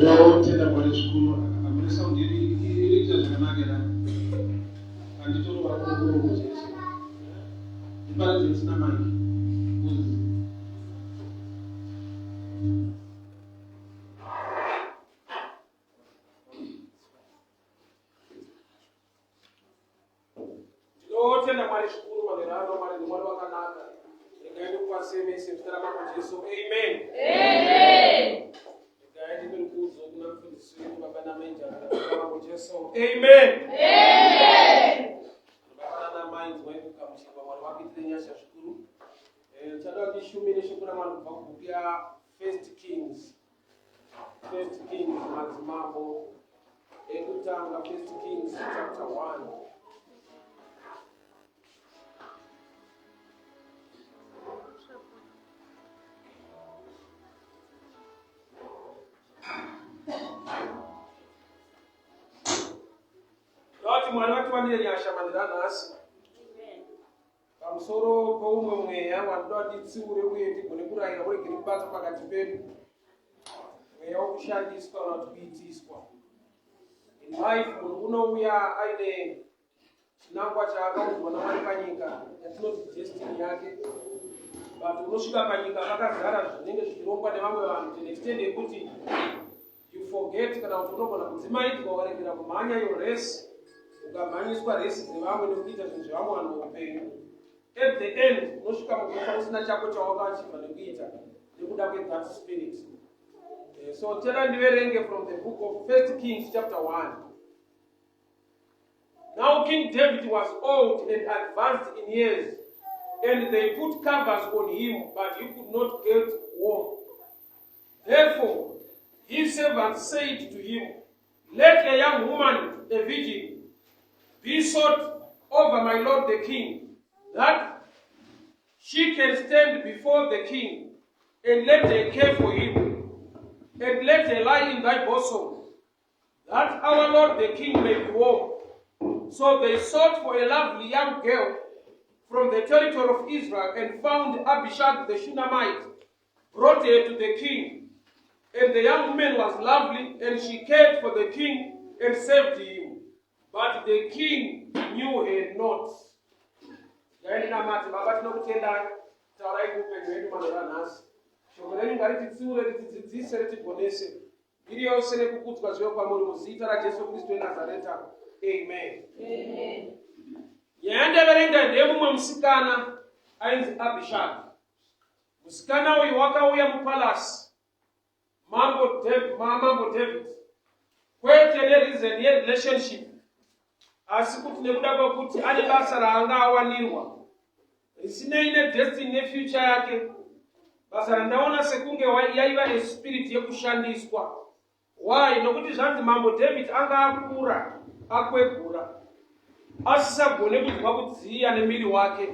Ndinotenda Mwari zvikuru. Hamuna sound iri iri kuita zvakanaka here? Handitorova kurukuruku chete. Ndiparidze ndisina mic. Because Ndinotenda Mwari zvikuru manheru ano. Mwari ndiMwari wakanaka. Regai ndikukwazisei mese muzita raMambo Jesu. Amen. Amen. Regai ndipe rukudzo kuna mufundisi wedu baba namai Njavira muzita raMambo Jesu. Amen. Amen. Baba nanamai nzwai kugamuchirwa. Mwari vakuitire nyasha zvikuru. Eh, Ndichada kuti ndishumire shoko raMwari kubva kubhuku ya First Kings. First Kings madzimambo ekutanga First Kings chapter 1. Ndati Mwari vatiwanire nyasha manheru anhasi. Pamusoro poumwe mweya wandinoda nditsiure uye ndigone kurayira uregere kubata pakati pedu, mweya wokushandiswa kana kuti kuitiswa. In life munhu unouya aine chinangwa chaakaudzwa naMwari panyika yatinoti destiny yake, but unosvika panyika pakazara zvinenge zvichirongwa nevamwe vanhu to an extent yekuti you forget kana kuti unogona kudzimaidzwa ukaregera kumhanya your race ukamhanyiswa resi dzevamwe nekuita zvinhu zvevamwe vanhu muupenyu at the end unosvika mukufa usina chako chawakaachivha nekuita nekuda kwethat spirit eh, so tera ndiverenge from the book of First Kings chapter 1. Now King David was old and advanced in years, and they put covers on him, but he could not get warm. Therefore, his servants said to him, Let a young woman, a virgin, be sought over my lord the king, that she can stand before the king, and let her care for him, and let her lie in thy bosom, that our lord the king may be warm. So they sought for a lovely young girl from the territory of Israel and found Abishag the Shunammite, brought her to the king. And the young woman was lovely, and she cared for the king and served him. But the king knew her not. Ngaindinamate, Baba tinokutendai, taurai kuupenyu hwedu manheru anhasi. Shoko renyu ngarititsiure, ritidzidzise, ritigonese. Mbiri yose nekukudzwa zvive kwamuri muzita raJesu Kristu weNazareta. Amen. Amen. Nyaya yandaverenga ndeyemumwe musikana ainzi Abishag. Musikana uyu wakauya mupalasi mambo David, mambo David kwete nereason yerelationship asi kuti nekuda kwekuti ane basa raanga awanirwa risinei nedestiny nefuture yake basa randaona sekunge yaiva espirit yekushandiswa Why? Nokuti zvanzi mambo David anga akura, akwegura, asisagone kunzwa kudziya nemiri wake.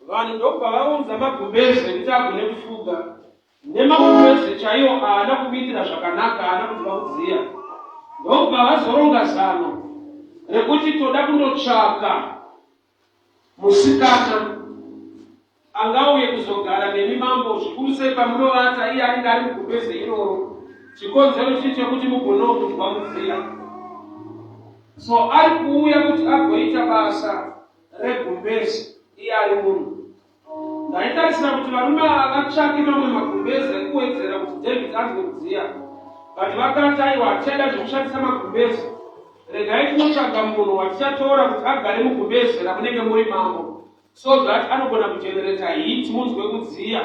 Vanhu ndokubva vaunza magumbeze ekuti agone kufuga. Nemagumbeze chaiwo haana kumuitira zvakanaka, haana kunzwa kudziya. Ndokubva vazoronga zano rekuti toda kundotsvaka Musikana angauye kuzogara nemi mambo, zvikuru sei pamunovata iye anenge ari mugumbeze iroro. Chikonzero chii chekuti mugonewo kunzwa mudziya? So ari kuuya kuti agoita basa regumbeze iye ari munhu. Ndaitarisira kuti varume ava vatsvake mamwe magumbeze ekuwedzera kuti David anzwe kudziya. But vakati aiwa hatichada zvekushandisa magumbeze. Regai tinotsvaga munhu watichatora kuti agare mugumbeze ramunenge muri mambo so that anogona kugenerata heat munzwe kudziya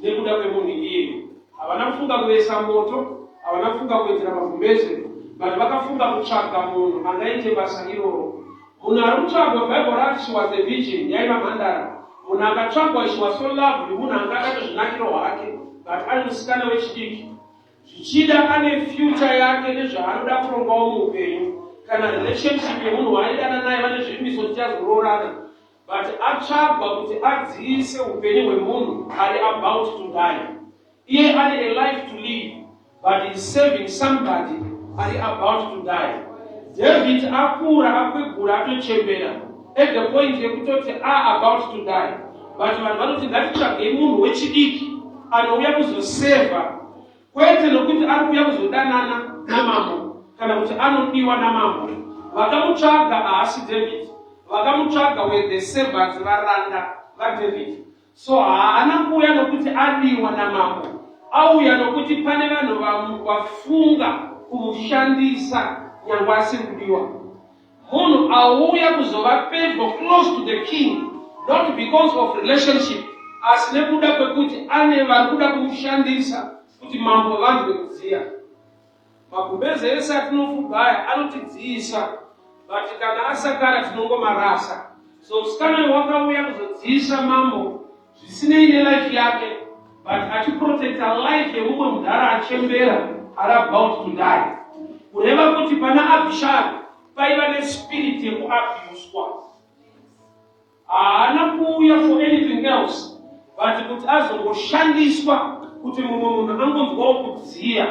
nekuda kwemunhu iyeyo. Havana kufunga kuvesa moto, havana kufunga kuwedzera magumbeze but vakafunga kutsvaga munhu angaite basa iroro. Munhu ari kutsvagwa bible rati she was a virgin yaiva mhandara. Munhu akatsvagwa she was so lovely munhu anga akatozvinakiro hake but ari musikana wechidiki. Zvichida ane future yake nezvaanoda kurongawo muupenyu kana relationship yemunhu waaidana naye vane zvivimbiso tichazoroorana but atsvagwa kuti adziise upenyu hwemunhu ari about to die. Iye ane a life to live but he's serving somebody ari about to die. David akura akwegura atochembera at the point yekutoti are about to die but vanhu vanoti ngatitsvagei munhu wechidiki anouya kuzosevha. Kwete nokuti ari kuuya kuzodanana namambo kana kuti anodiwa namambo. Vakamutsvaga haasi David, vakamutsvaga were the servants, varanda vaDavid. So haana kuuya nokuti adiwa namambo, auya nokuti pane vanhu vafunga kumushandisa nyangwe asiri kudiwa. Munhu auya kuzova pedyo, close to the king, not because of relationship, asi nekuda kwekuti ane vari kuda kumushandisa kuti mambo vanzwe kudziya. Magumbeze ese atinofuga aya anotidziisa, but kana asakara tinongomarasa. So musikana uyu wakauya kuzodziisa mambo zvisinei nelife yake, but achiprotecta life yemumwe mudhara achembera ari about to die. Kureva kuti pana Abhishai paiva nespirit yekuabhuswa. Haana kuuya for anything else but kuti azongoshandiswa kuti mumwe munhu angonzwawo kudziya.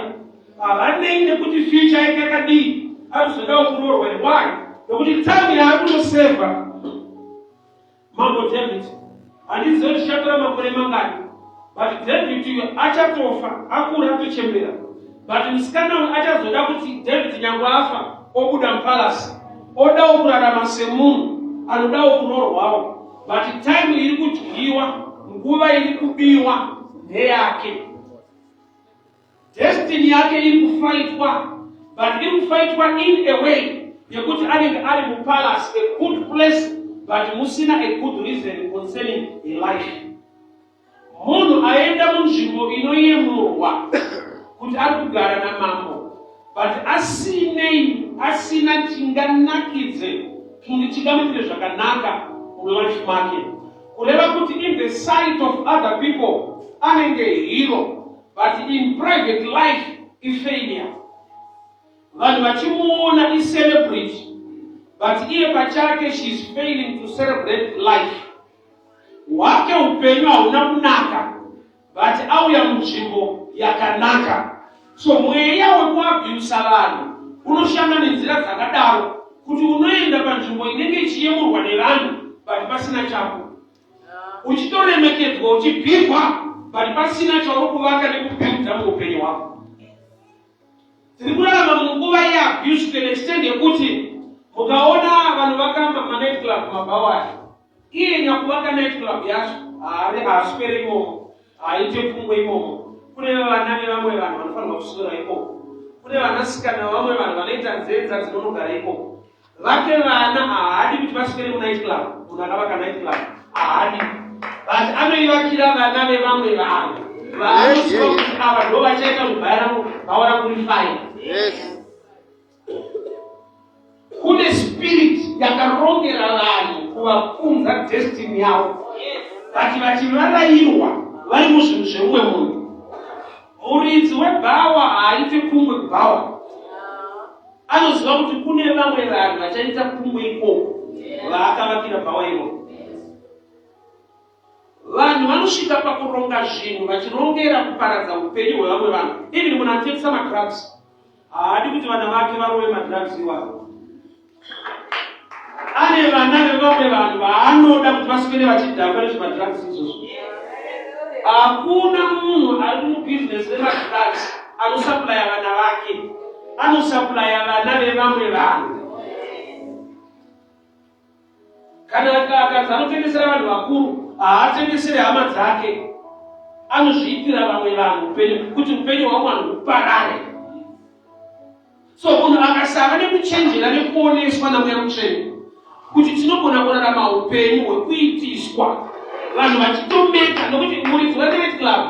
Havanei nekuti future yake yakadii, arizodawo kuroorwa. Why? Nekuti time yaari kunosevha Mambo David, handizivi kuti tichatora makore mangani, but David uyu achatofa akura atochembera, but musikana uyu achazoda kuti David nyangwe afa obuda mupalasi, odawo kurarama semunhu anodawo kuroorwawo, but time iri kudyiwa, nguva iri kubiwa ndeyake. Destiny yake iri kufaitwa, but iri kufaitwa in a way yekuti anenge ari mupalace, a good place, but musina a good reason concerning a life. Munhu aenda munzvimbo inoyemurwa kuti ari kugara namambo, but asinei, asina chinganakidze kuti chingamuitire zvakanaka mulife make. Kureva kuti in the sight of other people anenge hero, but in private life ifailure. Vanhu vachimuona icelebrity, but iye pachake she is failing to celebrate life. Hwake upenyu hauna kunaka, but auya munzvimbo yakanaka. So mweya wekuabhusa vanhu unoshanda nenzira dzakadaro, kuti unoenda panzvimbo inenge ichiyemurwa nevanhu but pasina chako, uchitoremekedzwa, uchibhirwa, but pasina chauri kuvaka nekubuilda muupenyu hwako. Tiri kurarama munguva yeabuse to an extent yekuti mukaona vanhu vakamba manight club, mabhawa, iye nyakuvaka night club yacho haaswere imomo, haaite pfungwe imomo. Kune vana vevamwe vanhu vanofanirwa kuswera ikoko, kune vanasikana vamwe vanhu vanoita nzenza dzinonogara ikoko. Vake vana haadi kuti vaswere munight club. Munhu akavaka night club haadi, but anoivakira vana vevamwe vanhu vaanoziva kuti ava ndo vachaita bhawa rangu rifine. Kune spirit yakarongera vanhu kuvapunza destiny yavo, but vachivarayirwa vari muzvinhu zvemumwe munhu. Muridzi webhawa haaite pungwe kubhawa. Anoziva kuti kune vamwe vanhu vachaita pungwe ikoko vaakavakira bhawa iroro. Vanhu vanosvika pakuronga zvinhu vachirongera kuparadza upenyu hwevamwe vanhu. Even munhu anotengesa madrugs haadi kuti vana vake varove madrugs iwavo. Ane vana vevamwe vanhu vaanoda kuti vaswere vachidhakwa nezvemadrugs izvozvo. Hakuna munhu ari mubhizinesi remadrugs anosaplaya vana vake, anosaplaya vana vevamwe vanhu. Kana akanzi anotengesera vanhu vakuru, haatengesere hama dzake, anozviitira vamwe vanhu upenyu kuti upenyu hwamwe vanhu huparare. So munhu akasava nekuchenjera nekuoneswa naMweya Mutsvene kuti tinogona kurarama upenyu hwekuitiswa, vanhu vachitomeka, nokuti muridzi wenight club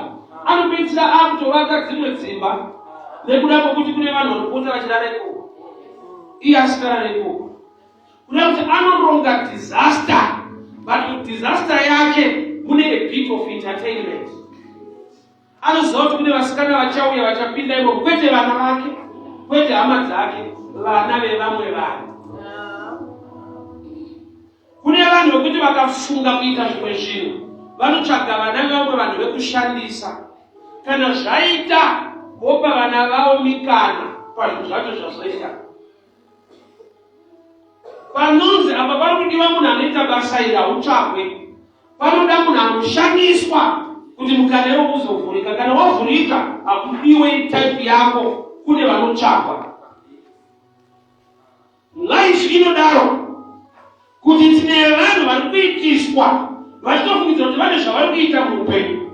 anopedzisira akutovaka dzimwe dzimba nekuda kwekuti kune vanhu vanopota vachirara ikoko, iye asikarara ikoko. Kuda kuti anoronga disaster, but mudisaster yake mune a bit of entertainment. Anoziva kuti kune vasikana vachauya vachapinda imomo, kwete vana vake, kwete hama dzake, vana vevamwe vanhu. Kune vanhu vekuti vakafunga kuita zvimwe zvinhu, vanotsvaga vana vevamwe vanhu vekushandisa. Kana zvaita, vopa vana vavo mikana pazvinhu zvacho zvazoita. Panonzi apa pari kudiwa munhu anoita basa iri, hautsvagwe. Panoda munhu anoshandiswa. Kuti mukana iwo uzovhurika. Kana wavhurika, hakudiwe type yako, kune vanotsvagwa. Life inodaro kuti tine vanhu vari kuitiswa vachitofungidzira kuti vane zvavari kuita muupenyu.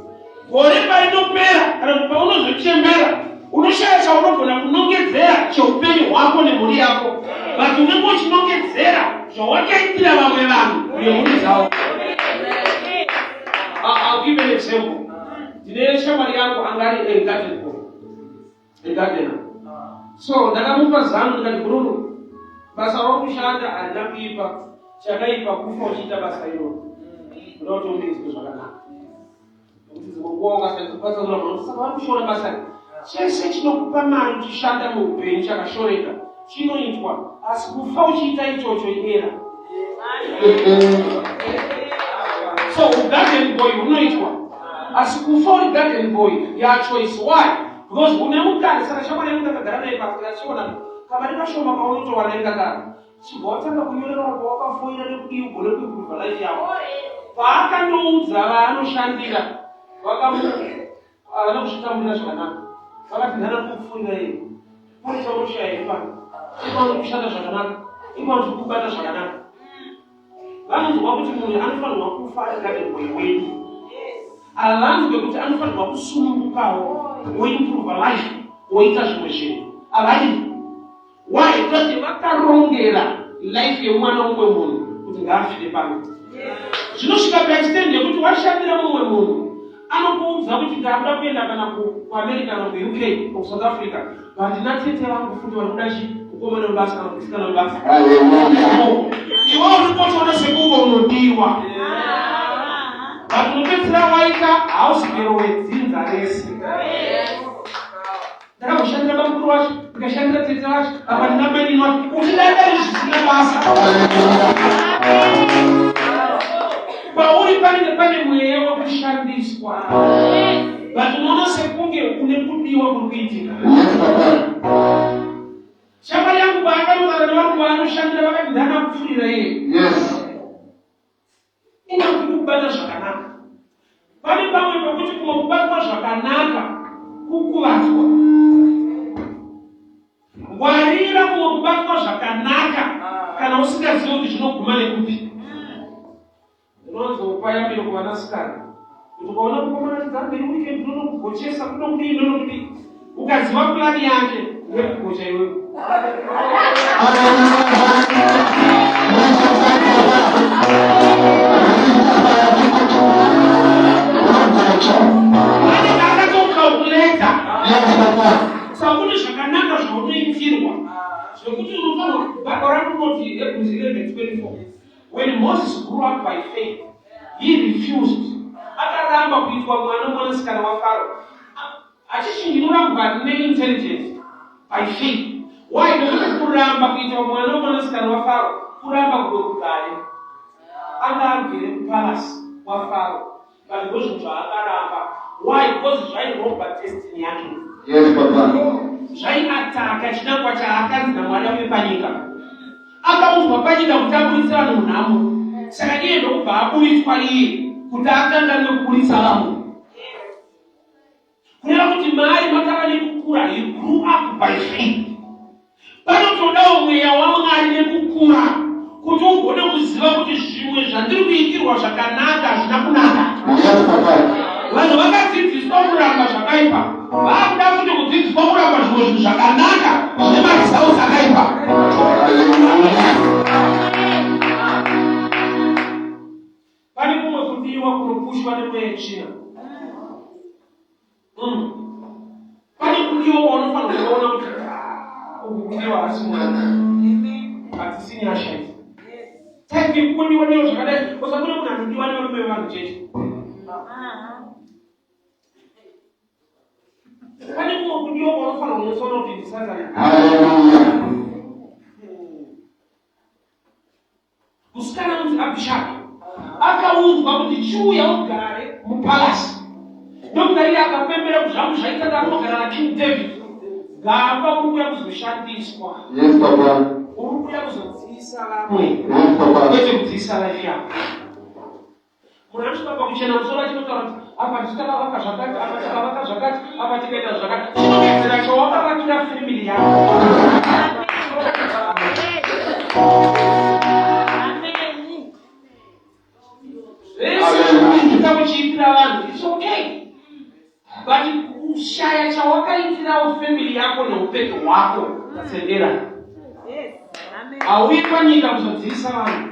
Gore parinopera kana kuti paunozochembera unoshaya chaunogona kunongedzera cheupenyu hwako nemhuri yako, but unenge uchinongedzera zvawakaitira vamwe vanhu nemhuri dzavo. I'll give an example. Ndine shamwari yangu anga ari a garden boy, a gardener. So ndakamupa zano ndikati, bhururu, basa rauri harina kuipa, chakaipa kufa uchiita basa iroro. Kuda kuti umirizwe zvakanaka. Nekuti dzimwe nguva ukasatsanangura munhu saka vari kushora basa chese chinokupa mari uchishanda muupenyu chakashoreka chinoitwa, asi kufa uchiita ichocho iera. So ugarden boy hunoitwa, asi kufa uri garden boy yachoice. Why? Because une mukana. Saka shamwari yangu ndakagara naye pasi, achiona kamari kashoma kaunotowana ingakaro, chibva watanga kunyorerawo pawakafoira nekudii ugone kuimprova life yako. Paakandoudza vaanoshandira, vakamu havana kuzvitamburira zvakanaka. Vakati, nhana kupfuurira iye pane chaunoshaya here pano? Ipano kushanda zvakanaka, ipano tiri kubata zvakanaka. Vanonzwa kuti munhu anofanirwa kufa ari garden boy wedu, havanzwe kuti anofanirwa kusunungukawo woimprova life woita zvimwe zvinhu. Havai. Why? Because vakarongera life yemwana umwe munhu kuti ngaafire pano. Zvinosvika paextent yekuti washandira mumwe munhu, anokuudza kuti ndakuda kuenda kana kuAmerica kana kuUK, kuSouth Africa, but natete vangu futi vari kuda chi mukomana webasa kana musikana webasa. Iwe uri sekunge unodiwa, but unopedzisira waita house girl wedzinza rese. Ndakamboshandira bamukuru wacho, ndikashandira tete wacho, apa ndina mainini wacho, uchidadari zvisina basa. Pauri panenge pane mweya wekushandiswa, but unoona sekunge une kudiwa kuri kuitika. Shamwari yangu paakanotaura nevanhu vaanoshandira, vakati, ndana kupfurira iye ingakuti kubata zvakanaka. Pane pamwe pekuti kumwe kubatwa zvakanaka kukuvadzwa. Ngwarira kumwe kubatwa zvakanaka kana usingazivi kuti zvinoguma nekupi. Ndinozopa yambiro kuvanasikana kuti ukaona mukomana achidza mberi weekend, ndonokugochesa, kunokudii, ndonokudii, ukaziva plan yake yekugocha iwewe. Anenge akatocalculata. Saka kune zvakanaka zvaunoitirwa zvekuti unofanira. Bhaibheri rangu rinoti, Hebrews 11:24, when Moses grew up by faith, he refused, akaramba kuitwa mwana mwanasikana waFaro. Hachisi ndinorambwa neintelligence, by faith. Why? Nekuti kuramba kuitwa mwana wemwanasikana waFaro kuramba kudo rugare. Anga agere kupalace waFaro, but ndozvinhu zvaakaramba. Why? Because zvairobha destiny yake. Yes, Papa. Zvaiataka chinangwa chaakanzi naMwari auye panyika. Akaudzwa panyika kuti aburitse vanhu munhamo, saka iye ndokubva aburitswa iye kuti akanganwe kuburitsa vamwe. Kureva kuti mai makava nekukura, he grew up by faith. Panotodawo mweya waMwari nekukura kuti ugone kuziva kuti zvimwe zvandiri kuitirwa zvakanaka hazvina kunaka. Yes, Papa. Vanhu vakadzidziswa kuramba zvakaipa, vakuda futi kudzidziswa kuramba zvimwe zvinhu zvakanaka zvine maresults akaipa. Hallelujah. Pane kumwe kudiwa kunopushwa nemweya yetsvina. Pane kudiwa kwaunofanira kuona kuti, "Ah, uku kudiwa hasi mwana, hadzisi nyasha idzi." Type yekudiwa diwa zvakadai, usakune munhu anodiwa nevarume vevanhu chete. Pane kumwe kudiwa kwaunofanira kunyatsoona kuti ndisatani. Hallelujah. Musikana unzi Abhishaki akaudzwa kuti chiuya ugare mupalace. Ndokuda iye akapembera kuti zvangu zvaita, ndakunogara naKing David. Gamba, uri kuuya kuzoshandiswa. Yes, Papa. Uri kuuya kuzodziisa vamwe, Yes, Papa. kwete kudziisa life yako. Munhu anosvika pakuchena musoro achinotaura kuti apa tichakavaka zvakati, apa tikavaka zvakati, apa tikaita zvakati. Chinowedzera chawakavakira family yako. Zvese zvaunoita uchiitira vanhu, it's okay. But kushaya chawakaitirawo family yako neupenyu hwako, tasendera. Hauyi panyika kuzodziisa vanhu.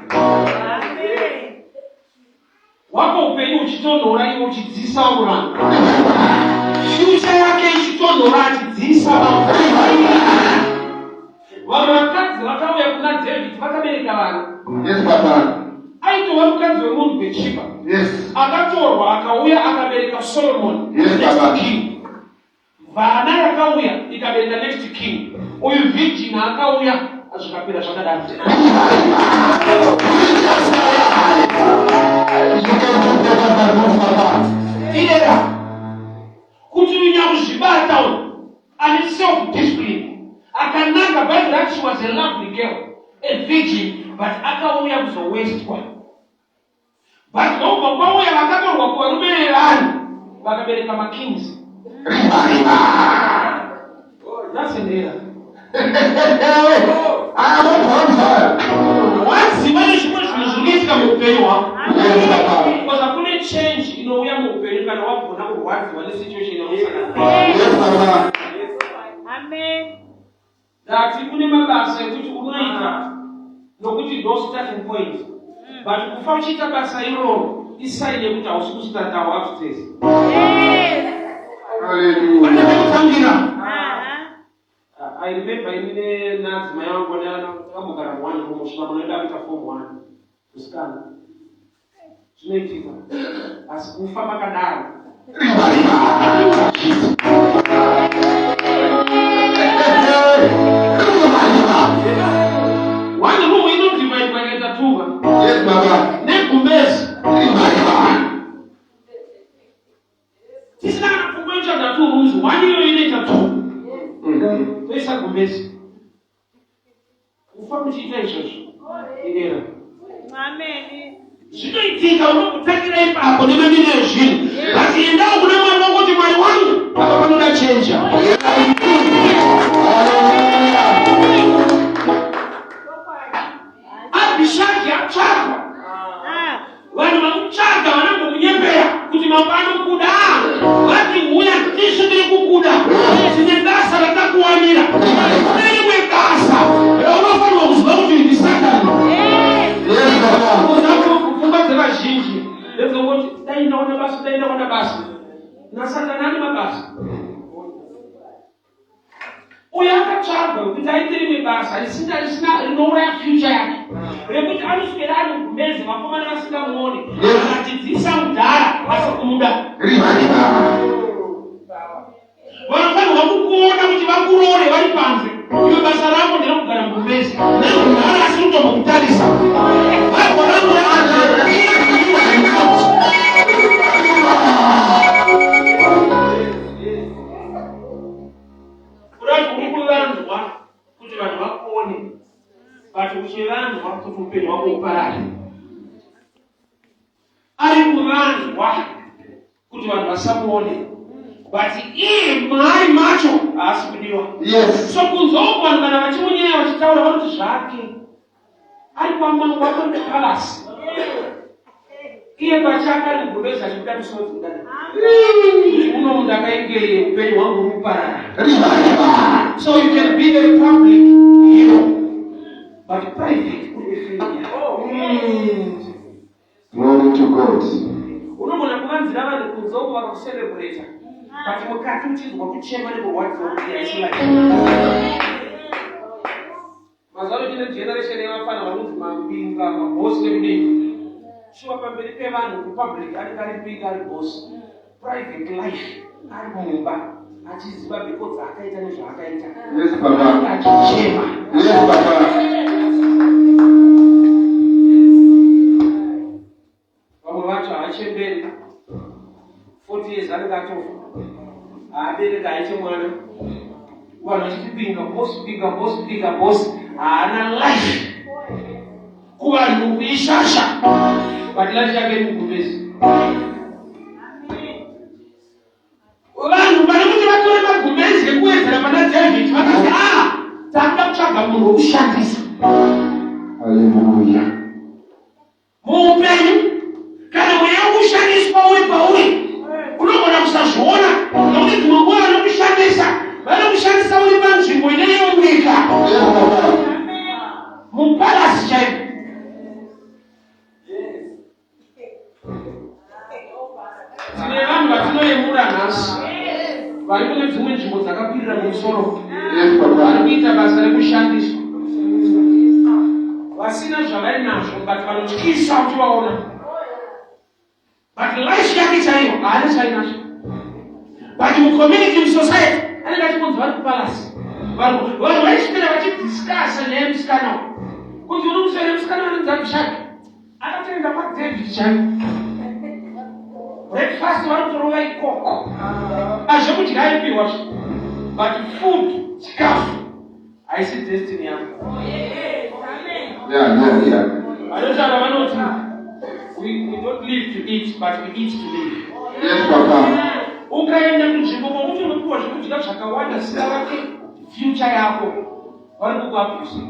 Wako upenyu uchitonhora iwe uchidziisa vamwe vanhu. Future yake ichitonhora achidziisa vamwe. Vamwe vakadzi vakauya kuna David vakabereka vana. Yes, Papa. Aitova mukadzi wemunhu Bathsheba. Yes. Akatorwa akauya akabereka Solomon. Yes, next Baba. king. Vana yakauya ikabereka next king. Uyu virgin akauya zvikapera zvakadaro. You can do better than this, Papa. Irera kuti uyu nyakuzvibata uyu ane self discipline akanaka. Bible rati she was a lovely girl, a virgin, but akauya kuzowestwa. But ndobva kwauya vakatorwa kuvarume vevanhu vakabereka makings. Riva, riva. Nasendera. I am on fire. Waziva nezvimwe zvinhu zviri kuitika muupenyu hwako. Yes, Papa. Because hakune change inouya muupenyu kana wagona kurwadziwa nesituation yausangana nayo. Yes, Papa. Amen. Ndati kune mabasa ekuti unoita nokuti ndo starting point, but kufa uchiita basa iroro isign yekuti hausi kustartawo upstairs. Yes. Pane Hallelujah. pekutangira. Uh-huh. I remember ini nenadzimai vangu takambogara muone room kusvika mwana wedu akuita form one musikana. Zvinoitika, asi kufa makadaro. Riva, riva. Riva, riva. One room inodivide ikaita two Yes, Baba. negumbezi. Riva, riva. Tisina kana pfungwa yotsvaga two rooms, one iyoyo inoita two, toisa gumbezi. Kufa muchiita izvozvo iera. Amen. Zvinoitika, unokutangira ipapo nemamiro ezvinhu, but endawo kuna Mwari wangoti, "Mwari wangu, apa panoda chenja." Hallelujah. Abhishagi atsvagwa. Ah. Vanhu vamutsvaga vanambomunyepera kuti mambo anokuda. Vati, "Uya, tisu tiri kukuda, tine basa ratakuwanira." Kune rimwe basa raunofanirwa kuziva kuti ndisatani. Yes. Yes, Baba. Pfungwa dzevazhinji ndedzongoti, "Dai ndaona basa, dai ndaona basa." Nasatani ane mabasa. Uyo akatsvagwa kuti aite rimwe basa risina risina rinouraya future yake, rekuti anoswera ari mugumbezi, vakomana vasingamuoni, akatidzisa mudhara asi kumuda. Riva, riva. Vanofanirwa kukuona kuti vakurore vari panze. Iwe basa rako nderekugara mugumbezi nemudhara asi kutombokutarisa. Bhaibheri rangu rakati kurati uri kuvanzwa kuti vanhu vakuone, but uchivanzwa kuti upenyu hwako uparare. Ari kuvanzwa kuti vanhu vasamuone, but iye maari macho haasi kudiwa. So kunzoko vanhu kana vachimunyeya vachitaura vanoti zvake ari kwamambo, atori kupalace. Iye pachake ari mugumbezi achibuda misodzi kudai kuti uno ndakaingei, upenyu hwangu huri kuparara. Riva, riva. So you can be a public hero, but private uri a failure. Glory to God. Unogona kuvanzira vanhu kunze uko vakakucelebrata, but mukati uchinzwa kuchema nekurwadziwa kuti haisi life. Mazuva ano tine generation yevafana vanonzi mambinga, mabhosi nekudii. Shuwa, pamberi pevanhu kupublic anenge ari mbinga, ari bosi. Private life ari mumba achiziva mhiko dzaakaita nezvaakaita. Yes, Baba. Anenge achichema. Yes, Baba. Vamwe vacho havachemberi, 40 years anenge atofa, haabereka, aite mwana. Vanhu vachiti pinga boss, pinga boss, pinga boss, haana life. Kuvanhu kuishasha, but But life yake iri mugumbezi. Vanhu pane kuti vatore magumbezi ekuwedzera pana David vakati a ah, takuda kutsvaga munhu wekushandisa. Haleluya. Muupenyu kana mweya wekushandiswa uri pauri unogona kusazviona nokuti dzimwe nguva vanokushandisa vanokushandisa uri panzvimbo inoyeuka mupalasi chaipo. Tine vanhu vatinoyemura nhasi vari kune dzimwe nzvimbo dzakakwirira mumusoro vari kuita basa rekushandiswa vasina zvavainazvo but vanotyisa uchivaona but life yake chaiyo haana chainacho but mucommunity musociety anenge achikunzi vari kupalasi vanhu vaiswera vachidiscasa nyaya yemusikana kunzi unomuswera musikana vanonzi abishaki Akatoenda kwaDavid chaiko. Breakfast vari kutorova ikoko. Azvekudya aipiwa zve. But food, chikafu, haisi destiny yako. Yeah. Vanotaura vanoti we don't live to eat but we eat to live. Yes, Papa. Ukaenda kunzvimbo kwokuti unopiwa zvekudya zvakawanda zita rake future yako vari kukuabuse.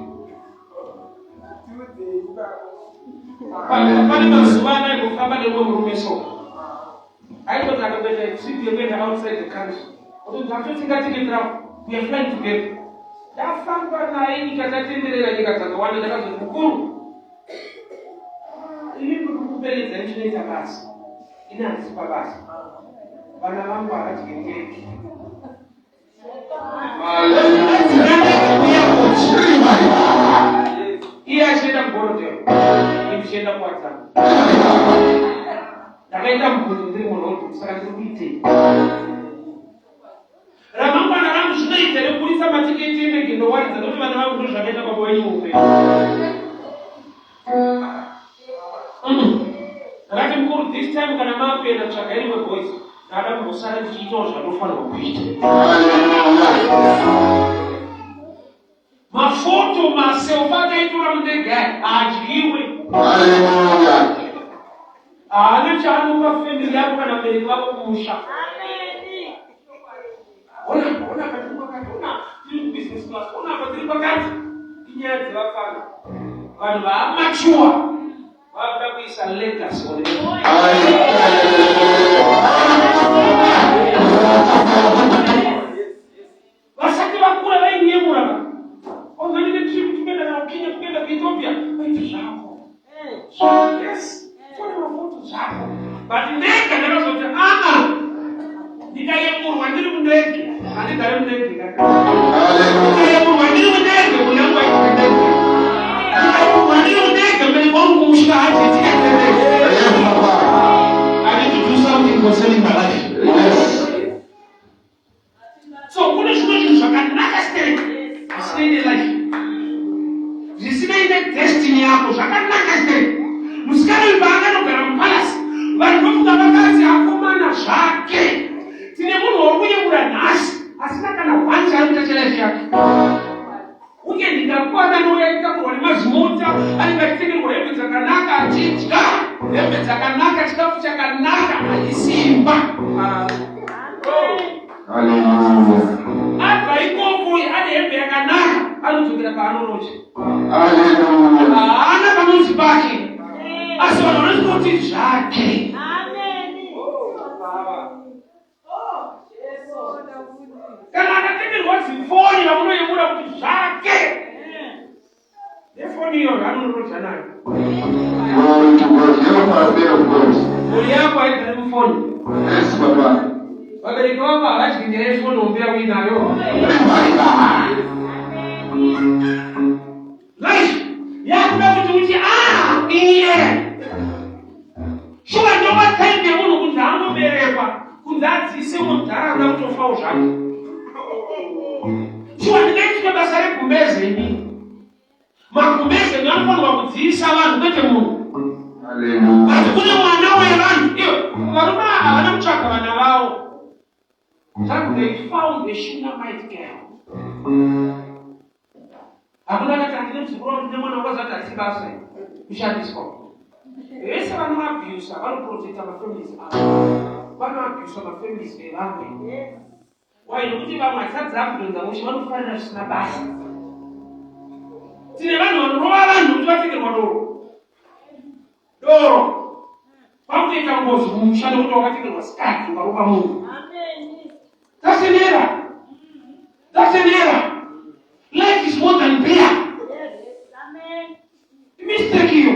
Pane mazuva ana aigofamba neumwe murume so aitoti akangoita trip yekuenda outside the country otonzi akutotenga ticket ravo, we are flying together. Ndafamba naye nyika, tatenderera nyika dzakawanda, ndakazoti, mukuru, ini ndiri kukuperedzai chinoita basa, ini handisi pabasa, vana vangu havadye ndege. Iye achienda kuBorrowdale, ini ndichienda kuWadzana. Ndakaita mubvunzo ndiri muroad, saka ndiri kuitei ramangwana rangu? Zvinoita rekuburitsa matiketi endege ndowaridza nokuti vana vangu ndozvakaita baba wenyu muupenyu. Ndakati, mukuru, this time kana maakuenda tsvagai rimwe boys, ndada kumbosara ndichiitawo zvandofanirwa kuita. Mafoto maselfie akaitora mundege aya haadyiwe. Haana chaanopa family yako kana vabereki vako kumusha. Ona, ona patiri pakati, ona tiri kubusiness class, ona patiri pakati. Inyaya dzevafana. Vanhu vaamachuwa vakuda kuisa legacy on earth. Vasati vakura vainyemura va. Onzwa ndine trip tikuenda kana kuKenya, tikuenda kuEthiopia. Vaiti zvako. Zvako, yes. Tone mafoto zvako. But ndega ndakazoti aa ndikayemurwa ndiri mundege handigare mundege. Ndikayemurwa ndiri mundege munyangu aitike ndege. Ndikayemurwa ndiri mundege mberi kwangu kumusha hachiitike ndege. Yes, Papa. I need to do something concerning my life. Yes. So kune zvimwe zvinhu zvakanaka sterek zvisinei nelife, zvisinei nedestiny yako, zvakanaka sterek. Musikana uyu paanganogara mupalasi, vanhu vofunga vakati akomana zvake. Tine munhu wari kuyemura nhasi asina kana one chaari kuita chelife yake. Uye ndingakwana nouya aitakurwa nemazimota, anenge achitengerwa hembe dzakanaka, achidya hembe dzakanaka, chikafu chakanaka, achisimba. Hallelujah. Abva ikoko ane hembe yakanaka, anodzokera paanoroja. Hallelujah. Haana panonzi pake, asi vanhu vanoti kuti zvake. Kana akatengerwa zifoni vamunoyemura kuti zvake, nefoni iyo zvaanonoroja nayo. Glory to God. Help us, man of God. Mhuri yako haigari mufoni. Yes, Papa. Vabereki vako havadyi nyaya yefoni hombe yauinayo. Life yakuda kuti uti a iye shuwa ndova type yemunhu kunzi angoberekwa kunzi adzise mudhara kuda kutofawo zvake. Shuwa ndingaitwe basa regumbeze ini? Magumbeze anofanirwa kudziisa vanhu kwete munhu. Hallelujah. But kune mwana wevanhu iyo varume havana kutsvaga vana vavo. That they found a Shunammite girl. Hakuna akati handine muzukuru wangu, ndine mwana wako, zati hasi basa kushandiswa. Vese vanoabusa vanoprotecta mafamilies avo, vanoabusa mafamilies evamwe. Why? Nokuti vamwe hatisati dzakudonza mushe, vanofarira zvisina basa. Tine vanhu vanorova vanhu kuti vatengerwa doro. Doro kwakutoita ngozi mumusha nekuti wakatengerwa sikati ukarova munhu. Tasenera, tasenera. Life is more than beer. Mistake iyo.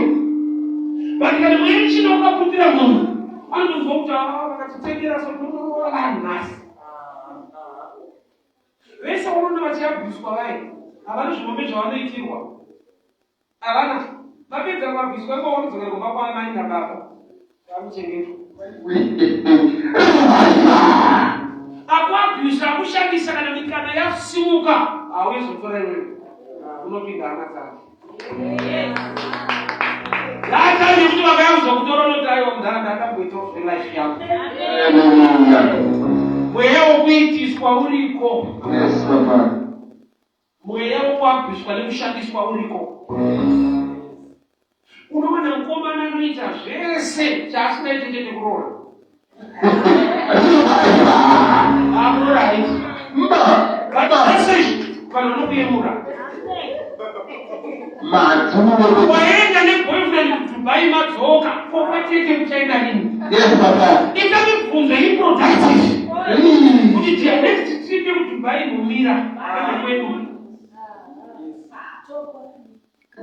But kana mweya wetsvina ukaputira munhu, anotonzwa kuti ah, vakatitengera so tonorova vanhu nhasi. Vese vanoona vachiabhuswa vai havana zvihombe zvavanoitirwa, havana. Vapedza kuabhuswa ivo vanodzokera kumba kwaamai nababa vakuchengetwa. Akuabhusa akushandisa kana mikana yasimuka hauizotora iwewe, unopinda hama dzake. Yatari yekuti vakauya kuzokutora unoti aiwa mudhara ndakamboitawo zvelife yangu. Mweya wokuitiswa uriko. Yes, Papa. Mweya wokuabviswa nekushandiswa uriko. Unowana mukomana anoita zvese chaasingaite chete kuroora. Akuroora haiti. Mba. But zvese izvi vanhu vanokuyemura. Madzuvo. Waenda neboyfriend kuDubai madzoka ko kwatete kuchaenda rini? Yes, Papa. Ita mibvunzo iri productive. Kuti dear next trip yekuDubai imbomira kana kwedu.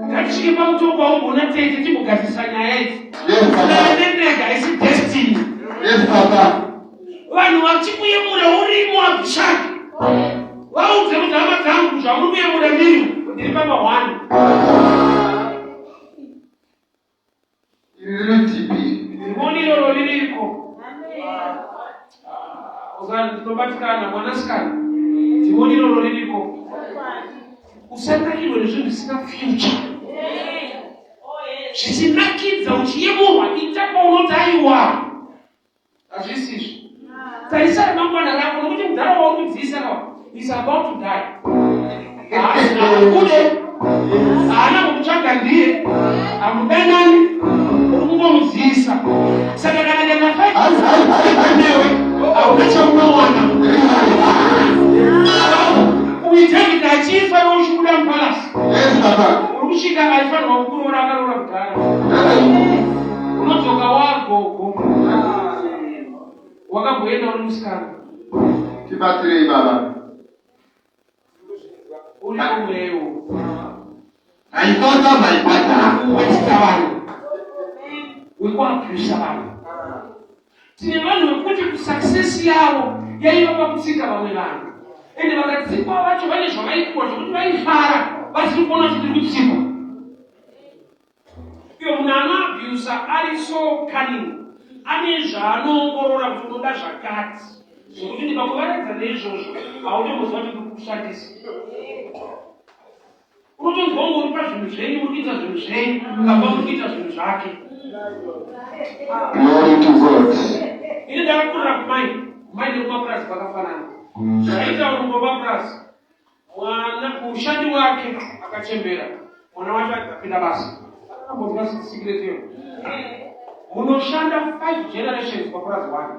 Ngatisvike pamutoko waumboona tete timbogadzirisa nyaya idzi. Yes, Papa. Ndega haisi destiny. Yes, Papa. Vanhu vachikuyemura urimo Abhishaki. Vaudze kuti hama dzangu zvamuri kuyemura ndiri ndiri pamba one. Iri riri deep. Dhimoni iroro ririko. Ah, ndinobatikana mwanasikana. Dhimoni iroro ririko. Usanakirwe nezvinhu zvisina future. Zvichinakidza uchiyemurwa ita paunoti aiwa. Hazvisi izvi. Tarisa ramangwana rako nokuti mudhara wauri kudziisa ka is about to die. Hakude. Haana kukutsvaga ndiye. Hamudanani. Uri kungomudziisa. Saka kana kana newe hauna chaunowana. Uyu David achifa iwe uchibuda mupalasi. Yes, Papa. Uri kusvika aifanirwa kukuroora akaroora kudhara. Unodzoka wagogo. Wakamboenda uri musikana. Tibatsirei baba. Uri umwewo. Maipata, maipata. Wetita vanhu. Wekuabhusa vanhu. Tine vanhu vekuti kusuccess yavo yaiva pakutsika vamwe vanhu. Ende vakatsikwa vacho vane zvavaipiwa zvekuti vaifara vasiri kuona kuti tiri kutsikwa. Iyo munhu anoabusa ari so cunning, ane zvaanoongorora kuti unoda zvakati zvekuti ndikakuvaradza neizvozvo hautomboziva kuti ndiri kukushandisa. Unotonzwa kunge uri pazvinhu zvenyu, uri kuita zvinhu zvenyu, kamba uri kuita zvinhu zvake. Glory to God. Ini ndakakurira kumaini, kumaini nekumapurazi kwakafanana. Zvaiita urungo papurazi Mwana mushandi wake akachembera, mwana wacho akapinda basa. Akambonzwa secret iyo. Munoshanda 5 generations papurazi one.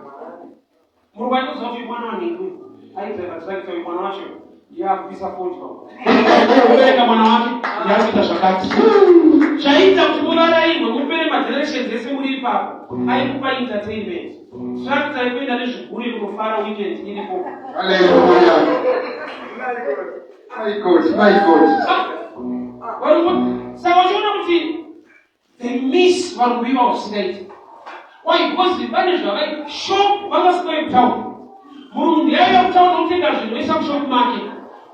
Murungu aitoziva kuti mwana wanhingi uyu aidriva tractor uyu mwana wacho ndiye akupisa fodya. Kubereka mwana wake ndiye akuita zvakati. Chaiita kuti muvarairwe mupere magenerations ese muri ipapo aikupa entertainment. Tractor ikuenda nezvigure kunofara weekend iripo. Hallelujah. My God, my God. Varungu saka uchiona kuti they miss varungu ivavo zvisingaiti. Why? Because vane zvavai shop vanga vasingayi kutaura. Murungu ndiye aiva kutaura nokutenga zvinhu oisa mushop make.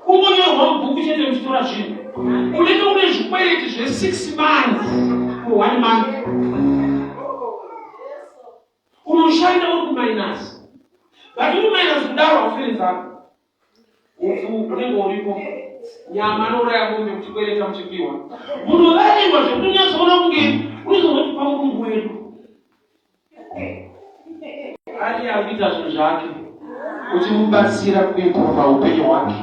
Kungonyorwa mubhuku chete muchitora zvinhu. Unenge une zvikwereti zve6 months for one month. Unoshanda uri kuminus. But uri kuminus kudaro haufiri nzara. Upfu unenge uripo. Nyama anouraya mombe muchikwereta muchipiwa. Munovarirwa zvekuti unyatsoona kunge unozoti pamurungu wedu. Ari akuita zvinhu zvake uchimubatsira kuimprova upenyu hwake.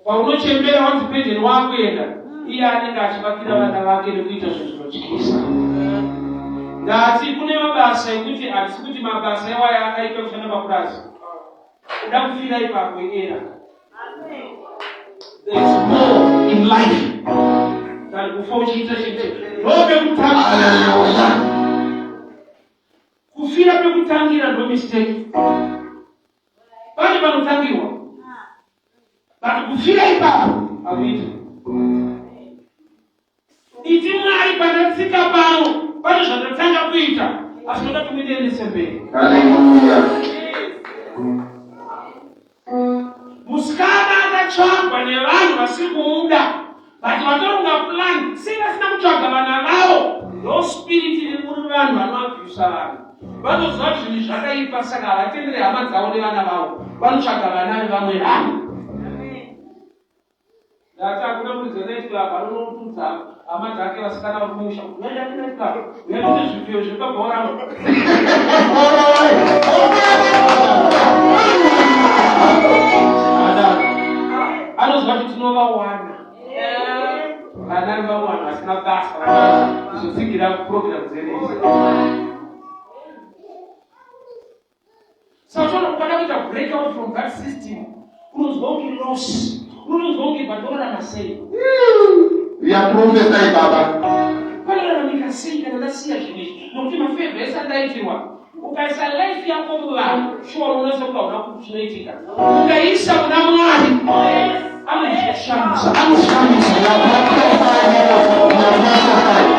Paunochembera wanzi penjeni wakuenda, iye anenge achivakira vana vake nekuita zvinhu zvinotyisa. Ndati kune mabasa ekuti handisi kuti mabasa iwaya akaita kushanda papurazi. Kuda kufira ipapo era. There is more in life than kufa uchiita chinhu. Ndopekutanga. Hallelujah. Kufira pekutangira ndo mistake. Pane panotangirwa. But kufira ipapo hakuiti. Iti Mwari pandatsika pano pane zvandatanga kuita asi ndoda kuti mundiendese mberi. Hallelujah. Musikana akatsvagwa nevanhu vasiri kumuda but vatoronga plan sei vasina kutsvaga vana vavo. Ndo spirit iri muri vanhu vanoabhusa vanhu. Vanoziva kuti zvinhu zvakaipa saka havatendere hama dzavo nevana vavo. Vanotsvaga vana vevamwe vanhu. Ndati hakuna muridzi wenight club anonotudza hama dzake vasikana vari kumusha kuti uyaenda kunight club uya tine zvipfuyo zviri pabhora. Anoziva kuti tinovawana vana vevamwe vanhu vasina basa kuzotsigira program dzedu idzi. Saka uchiona ukada kuita break out from that system unonzwa kunge loss, unonzwa kunge but unorarama sei? You are prophesying, Baba. Panoraramika sei kana ndasiya zvinhu izvi? Nokuti mafevha ese andaitirwa ukaisa life yako muvanhu shuwa unoona sekuti hauna chinoitika. Ukaisa muna Mwari anozvishamisa, anoshamisa. You are prophesying. You are prophesying.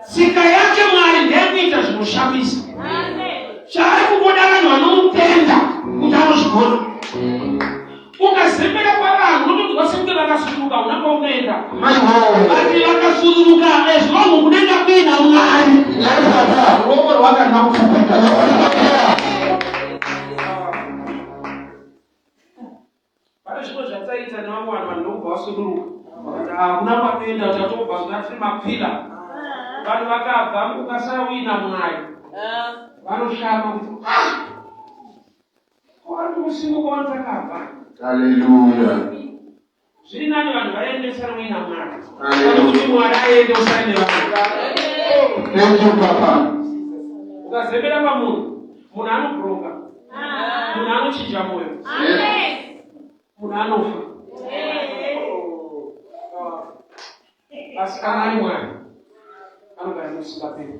Tsika yake Mwari ndeyekuita zvinoshamisa. Chaari kungoda vanhu vanomutenda kuti anozvigona. Ukazembera pavanhu unotonzwa sekunge vakasuduruka hauna kwaunoenda. But vakasuduruka as long kudenga kuina Mwari. Ruoko rwake haruna kupfupika. Pane zvimwe zvataiita nevamwe vanhu vanhu ndokubva vasuduruka vakati hakuna kwatoenda tatobva zvina tiri mapila. Vanhu vakabva ukasara uina Mwari vanoshama kuti ah! Ko vari kumusimuka vanhu takabva. Hallelujah. Zviri nani vanhu vaende usare uina Mwari pane kuti Mwari aende usare nevanhu. Thank you, Papa. Ukazembera pamunhu, munhu anobroka, munhu anochinja moyo, munhu anofa. Asi kana ari Mwari anogara nekusingaperi.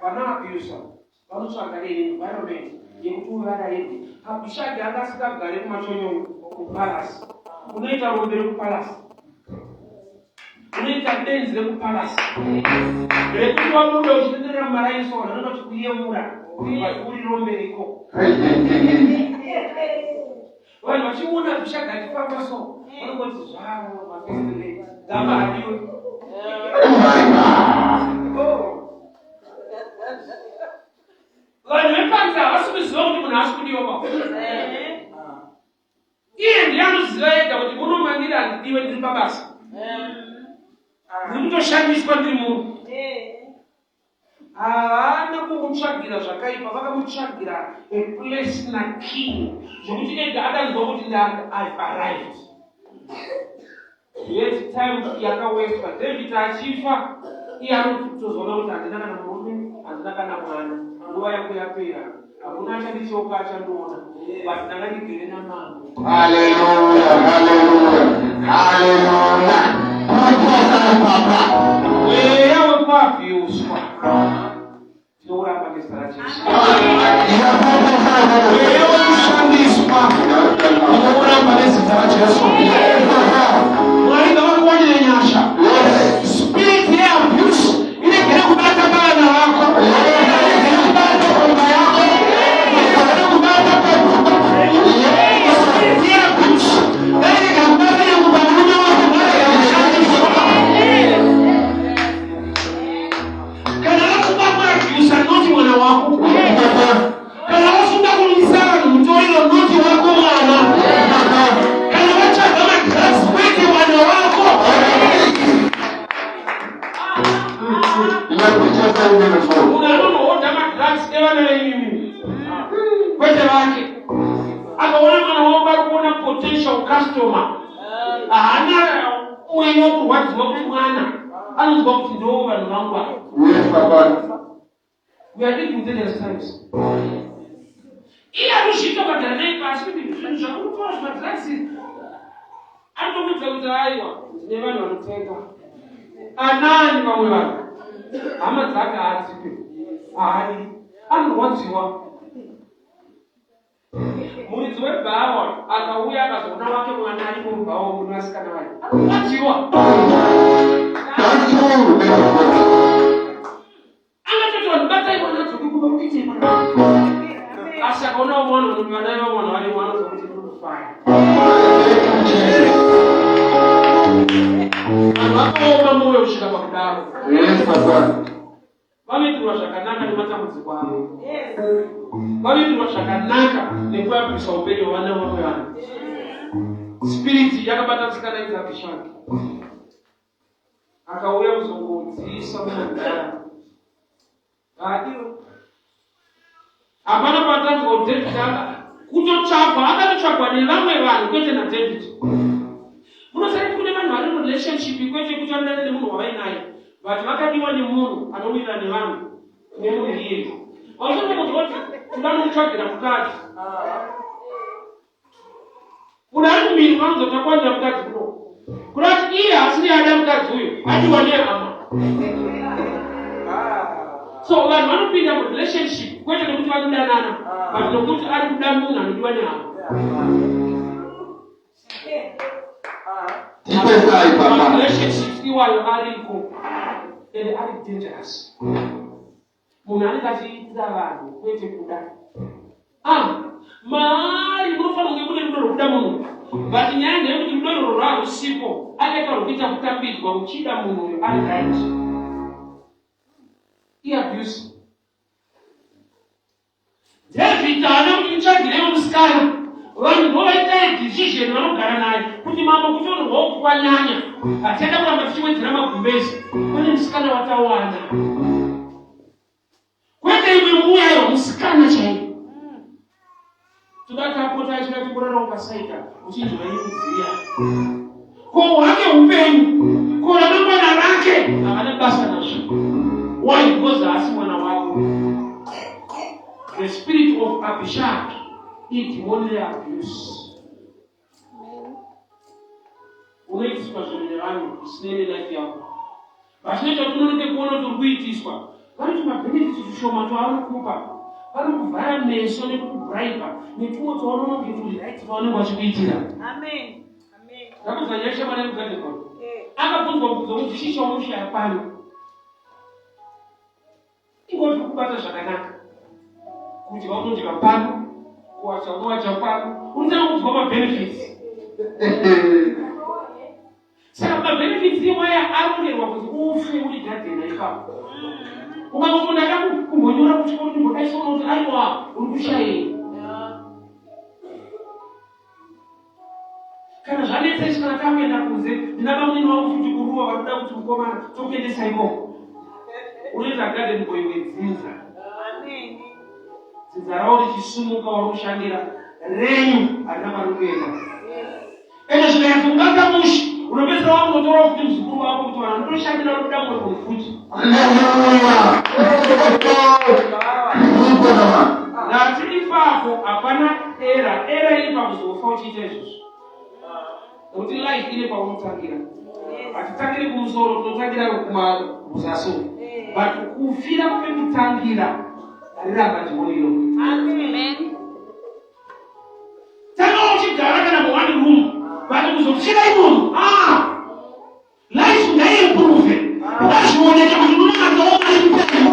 Vana abuser vanotsvaga an environment yekuti uvarairwe. Abhishagi anga asingagare kumachonyongo kupalasi. Unoita rombe rekupalasi, unoita benzi rekupalasi rekuti wabuda uchitenderera mumaraini so vanhu vanoda kuti kuyemura but uri rombe riko. Vanhu vachiona Abhishagi achifamba so vanongoti zvavo mafirst lady gamba hadiwe. Vanhu vepanze havasi kuziva kuti munhu haasi kudiwa pa iye ndiye anoziva ega kuti muno mandiri handidiwe, ndiri pabasa, ndiri kutoshandiswa, ndiri munhu. Havana kumutsvagira zvakaipa, vakamutsvagira a place naking zvokuti ega akanzwa kuti I've arrived. Yet time yakawestwa David achifa, iye anotozoona kuti handina kana murume, handina kana mwana, nguva yangu yapera, hakuna achandicheuka achandiona, but ndanga ndigere namambo. Hallelujah, hallelujah, hallelujah. Prophesy, Papa. Mweya wekuabhuswa tinouramba nezita raJesu. You are prophesying. Mweya wekushandiswa tinouramba nezita raJesu. Mwari ngavakuwanire nyasha. Spirit yeabuse iregere kubata pavana vako, iregere kubata pamba yako, iregere kubata spirit yeabuse ngairegere kubata nyangwe pamurume wako, ngairege kushandiswa. Kana vafunga kuabhusa noti mwana wako, kana vafunga kumisa vanhu mutoriro noti wako mwana, kana vatsvaga madrugs kwete mwana wako. You are prophesying, man of God. Munhu anonohodha madrugs evana veimimi kwete vake. Akaona mwana wako ari kuona potential customer. Haana mweya wokurwadziwa kuti mwana anonzwa kuti ndo vanhu vangu ava. Yes, Papa. We are living in dangerous times. Iye anozviita ukagara naye pasi kuti zvinhu zvakutora zvimadrugs anotokuudza kuti aiwa ndine vanhu vanotenga. Anani vamwe vanhu hama dzake haadzipe haadi anorwadziwa. Muridzi webhawa akauya akazoona wake mwana arimo mubhawa mune vasikana vake anorwadziwa. That's true, man of God. Angatoti vanhu batai mwana adzoke kumba kuitei mwana asi akaonawo mwana unoti vana vava mwana varimo anonzwa kuti ndinofaya. Thank you, Jesus. Vanhu vakaoma mwoyo kusvika pakudaro. Yes, Papa. Vanoitirwa zvakanaka nematambudziko avo. Vanoitirwa zvakanaka nekuabvisa upenyu hwavana vamwe vanhu. Spiriti yakabata musikana inzi Abhishagi. Akauya kuzongodziisa munhandara. Haadiwe. Hapana patanzwa kuti David aka kutotsvagwa akatotsvagwa nevamwe vanhu kwete naDavid. Munoziva kuti kune vanhu vari murelationship kwete kuti vanodana nemunhu wavainaye but vakadiwa nemunhu anowirirana nevanhu nemunhu iyeye. Vazotomunzwa kuti toda nokutsvagira mukadzi. Munhu ari kumhiri vanonzwa takwanira mukadzi kuno. Kuda kuti iye haasiri ada mukadzi uyu adiwa nehama. So vanhu vanopinda murelationship kwete nekuti vanodanana but nokuti ari kuda munhu anodiwa nehama. Tipesai, Papa. Relationships iwayo ariko and ari dangerous. Munhu anenge achiitira vanhu kwete kuda. Ah, maari munofanira kunge mune rudo rwekuda munhu but nyaya ndeyekuti rudo irworwo rwarusipo akaita rwekuita kutambidzwa uchida munhu uyu ari right. Iabuse. David haana kuti mutsvagirewo musikana. Vanhu ndovaita decision vanogara naye kuti mambo kutonhorwa uku kwanyanya. Hatichada kuramba tichiwedzera magumbezi. Pane musikana watawana. Kwete imwe mbuya aiwa musikana chaiye. Toda tapota achida timborarawo pasaika uchinzwa ini kuziya. Ko hwake upenyu, ko ramangwana rake havana basa nazvo. Why? Because haasi mwana wako. The spirit of Abishag idhimoni reabuse. Unoitiswa zvinhu nevanhu zvisinei nelife yako. Vachinoita kuti unonoke kuona kuti uri kuitiswa. Vanoti mabenefits tushoma twaanokupa vanokuvhara meso nekukubraiba netumwe twaunononge turi right twavanenge vachikuitira. Amen. Amen. Ndakudza nyaya shamwari yangu Gadegona. Eh. Akabvunzwa mubvunzo wekuti chii chaunoshaya pano. Ingoti kubata zvakanaka. Kudya unodya pano, kuwacha unowacha pano. Unotanga kunzwa mabenefits. Saka mabenefits iwaya arongerwa kuti ufe uri gadhena ipapo. Ukangoti ndada kumbonyora kuchikoro ndimbodaisona kuti aiwa uri kushayei. Kana zvanetsa izvi kana takuenda kunze ndina bamunini wangu futi kuruwa vanoda kuti mukomana tokuendesa ikoko. Unoita garden boy wedzinza. Amen. Dzinza ravo richisimuka wari kushandira renyu harina kwari kuenda. Ende zvikanyatso mushe unopedzisira wakunotora futi muzukuru wako kuti vanhu vanotoshandira vari kuda mwoyo futi. Hallelujah. Ndipo Baba. Ndati ipapo hapana era era iri pakuzofa uchiita izvozvo nekuti life ine paunotangira hatitangiri kumusoro tinotangira kuzasi uku but kufira pekutangira hariramba dhimoni iro Amen. tanga uchigara kana muone room but kuzofira imomo ah life ngaiimprove ngazvioneke kuti unonatsawo mari mupenyu.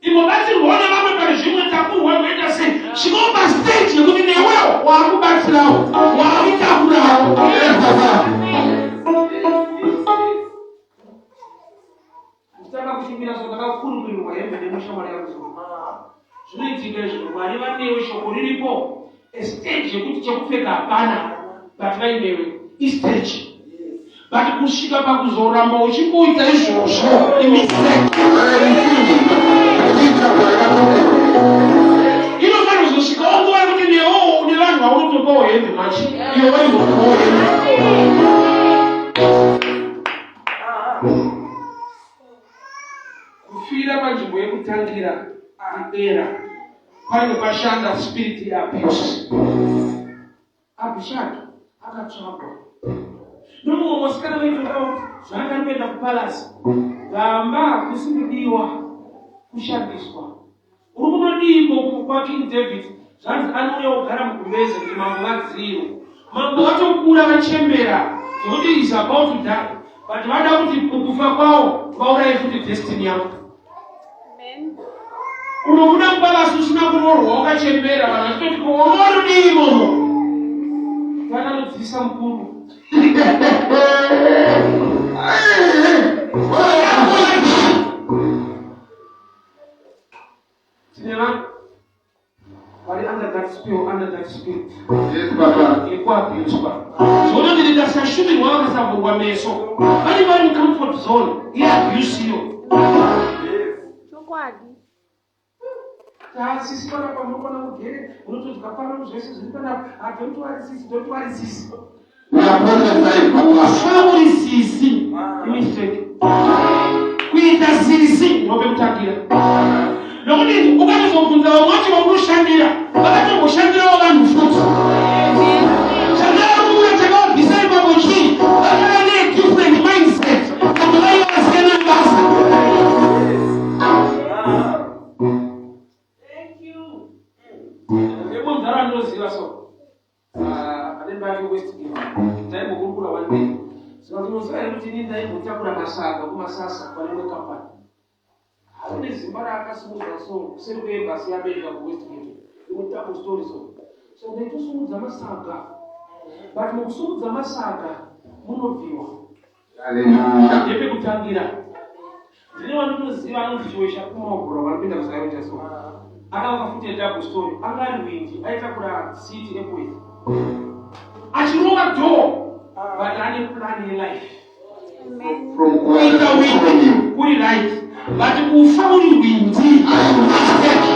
Imbobatsirwawo nevamwe pane zvimwe takurwa unoita sei svikawo pastage yekuti newewo waakubatsirawo waakutakurawo. Nditanga kushumira so ndakakurukurirwa hembe nemushamwari yangu so. Zvinoitika izvo Mwari vanewe shoko riripo a stage yekuti chekupfeka hapana but vainewe istage but kusvika pakuzoramba uchingoita izvozvo imistake inofanira kuzosvikawo nguva yekuti newe heavy much. Iwe waimbokuwo heavy. Kufira panzvimbo yekutangira iera panenge pashanda spirit yeabuse. Abhishagi akatsvagwa nomumwe musikana vaitodawo kuti zvaanga ari kuenda kupalasi gamba hakusi kudiwa kushandiswa uri kunodiiko kwaking David zvanzi anouya kugara mugumbeze kuti mambo vadziirwe mambo vatokura vachembera zvekuti is about to die but vada kuti kufa kwawo vauraye futi destiny yavo unobuda mupalasi usina kuroorwa wakachembera vanhu vachitoti ko unorudii imomo takanodzisa mukuru tine vanhu vari under that spell, under that spirit. Yes, Papa. Yekuabuswa. Zvonoti ndikasashumirwa vakasavhurwa meso. Vanenge vari mucomfort zone yeabuse iyo. Chokwadi. Sisi panapa munokwana mugere munotodya pano zvese zviri panapa. Ah, don't worry sisi, don't worry sisi. We are prophesying, Papa. Kufa uri sisi imistake. Kuita sisi ndopekutangira. Nokuti ukatozobvunza vamwe vacho vaunoshandira vakatomboshandirawo vanhu futi. Chandakakumbura chakavabvisa ipapo chii? Vakava nedifferent mindset. Vanhu vaiva vasiyana nebasa. Thank you. Ndemwe mudhara andinoziva so. Ah, ane mba yake Westgate. Taimbokurukura one day. Saka ndinoziva here kuti ini ndaimbotakura masaga kumasasa pane imwe company. Ane zimba raakasimudza so kuseri kweembassy yeAmerica kuWestgate. Imwe double story so. So ndaitosimudza masaga. But mukusimudza masaga munobviwa. Hallelujah. Ndepekutangira. Ndine wandinoziva anonzi Chiwesha kumaogora vanopinda kuZion Chaso. Akavaka futi double story. Anga ari hwindi aitakura city Epworth. Achirova door but ane plan yelife. From Kuita Kuala windi kuri right but kufa uri hwindi mistake.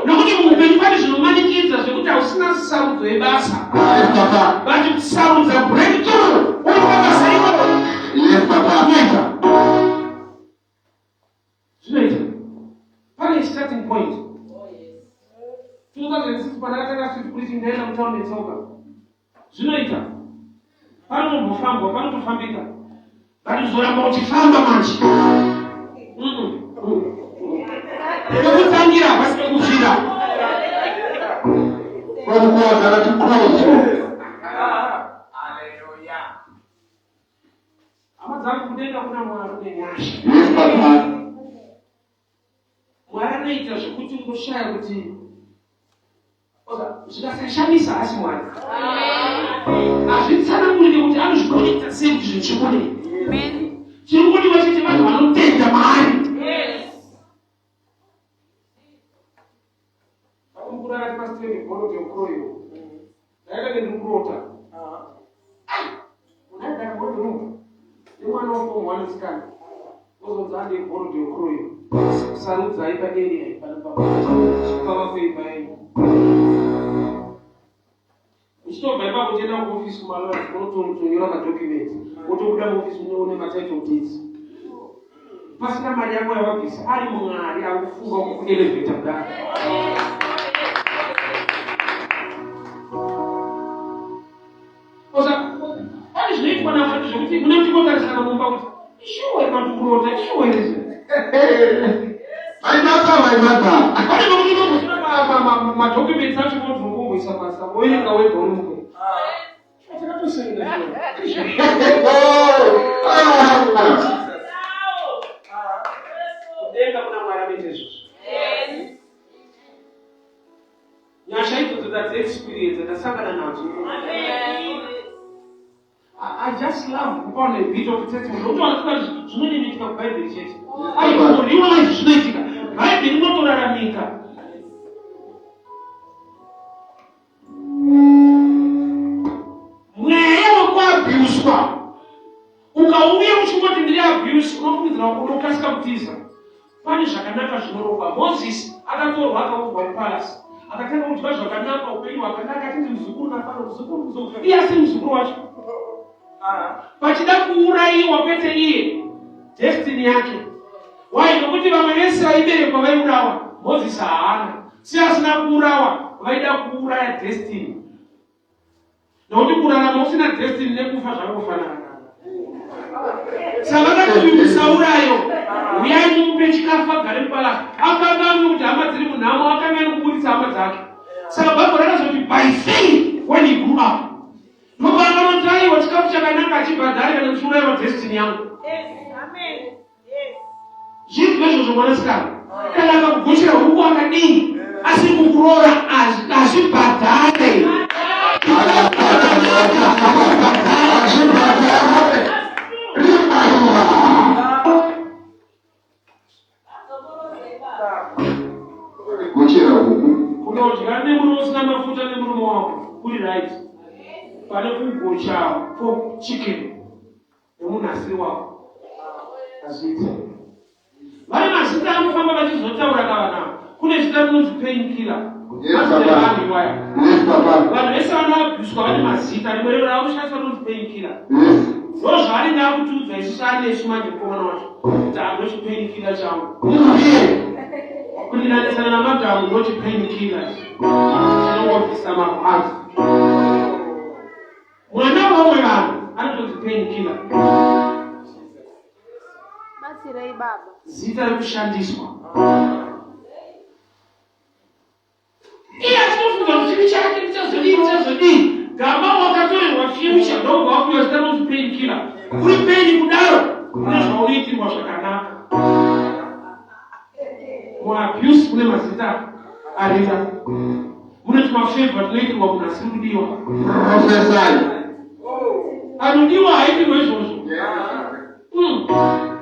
Nokuti muupenyu pane zvinomanikidza zvekuti hausina sarudzo yebasa. Yes, Papa. But kusarudza breakthrough uri pabasa iroro. Yes, Papa. Zvinoita. Zvinoita. Pane starting point. 2006 pandakatanga street preaching ndaenda mutown netsoka. Zvinoita. Panotombofambwa, panotofambika. But uzoramba uchifamba manje. Pekutangira hapasi pekufira. From Kuala to Cross. Hama dzangu kudenga kuna Mwari nenyasha. Yes, Papa. Mwari anoita zvekuti unoshaya kuti zvikasashamisa asi Mwari hazvitsanangurike kuti anozvikonekta sei kuti zvinhu zvikoneke. Chiri kungodiwa chete vanhu vanotenda maari. Mukuru akati pasiteni bhoro tekroyo ndakatanga ndiri kurota unaigara boardroom nemwana wafomu one musikana ozonzi ande bhoro tekroyo sarudzai paarea pano pavakweimba yenyu uchitobva ipapo uchienda kuofisi kumalawyers unotonyora madocuments wotobuda muofisi une matitle deeds pasina mari yako yawabvisa ari Mwari ari kufunga kukuelevheta kudaro. Osa pane zvinoitwa naMwari zvekuti mune muchingotarisana mumba kuti ishuwa here mandikurota, ishuwa here izvi? My mother, my mother. Pane pekuti unombotora madocuments acho modzongongoisa pasi woerenga wega uri mukwe. Takatosaina izvo. Kudenga kuna Mwari anoita izvozvo. Nyasha idzodzo ndadziexperience, ndasangana nadzo. I just love kupa a bit of testimony. Nokuti vanofunga kuti zvinoitika kuBhaibheri chete. Aiwa, real life zvinoitika. Bhaibheri rinotoraramika. Mweya wekuabhuswa ukauya uchingoti ndiri abuse, unofungidzira unokasika kutiza. Pane zvakanaka zvinorongwa. Moses akatorwa akaumbwa mupalasi, akatanga kudya zvakanaka upenyu. muzukuru naFaro, muzukuru, muzukuru. Iye asiri muzukuru wacho. Pachida kuurayiwa kwete iye, destiny yake. Why? Nokuti vamwe vese vaiberekwa vaiurawa, Mozisi haana. Si asina kuurawa, vaida kuuraya destiny. Nokuti kurarama usina destiny nekufa zvakangofanana. Saka vakati uyu musaurayo, uyai mumupe chikafu agare mupalasi. Akanganwe kuti hama dziri munhamo, akanganwe kuburitsa hama dzake. Saka Bhaibheri rakazoti by faith when he grew up. Ndopaanoti aiwa chikafu chakanaka achibhadhari kana ndichiurayiwa destiny yangu. Zvinzwe izvozvo mwanasikana. Kana akakugochera huku akadii asi kukuroora hazvibhadhare. Gochera huku. Kunodya nemurume usina mafuta nemurume wako kuri right pane kugocha pork chicken nemunhu asiri wako hazviite. Vane mazita anofamba vachizotaura kavana kune zita rinonzi pain killer. Yes, Mazita Baba. evanhu iwaya. Yes, Baba. Vanhu vese vanoabhuswa vane mazita rimwe rero rakushandiswa rinonzi pain killer. Yes. Ndozvaanenge akutiudza isusu anesu manje mukomana wacho kuti anochipain killer changu. Kundinanisana namadhamu ndochipain killer chinongobvisa marwadzo. Mwana wevamwe vanhu anotonzi pain killer. Batsirei baba. Zita rekushandiswa. Iye achitofunga kuti chivi chake ndichazodii ndichazodii. Gamba wakatorerwa future ndobva wapiwa zita rinonzi pain killer. Kuri pain kudaro kune zvaunoitirwa zvakanaka. Muabuse mune mazita arira. Mune tumafavor tunoitirwa munhu asiri kudiwa. Prophesy. Anodiwa haitirwe izvozvo.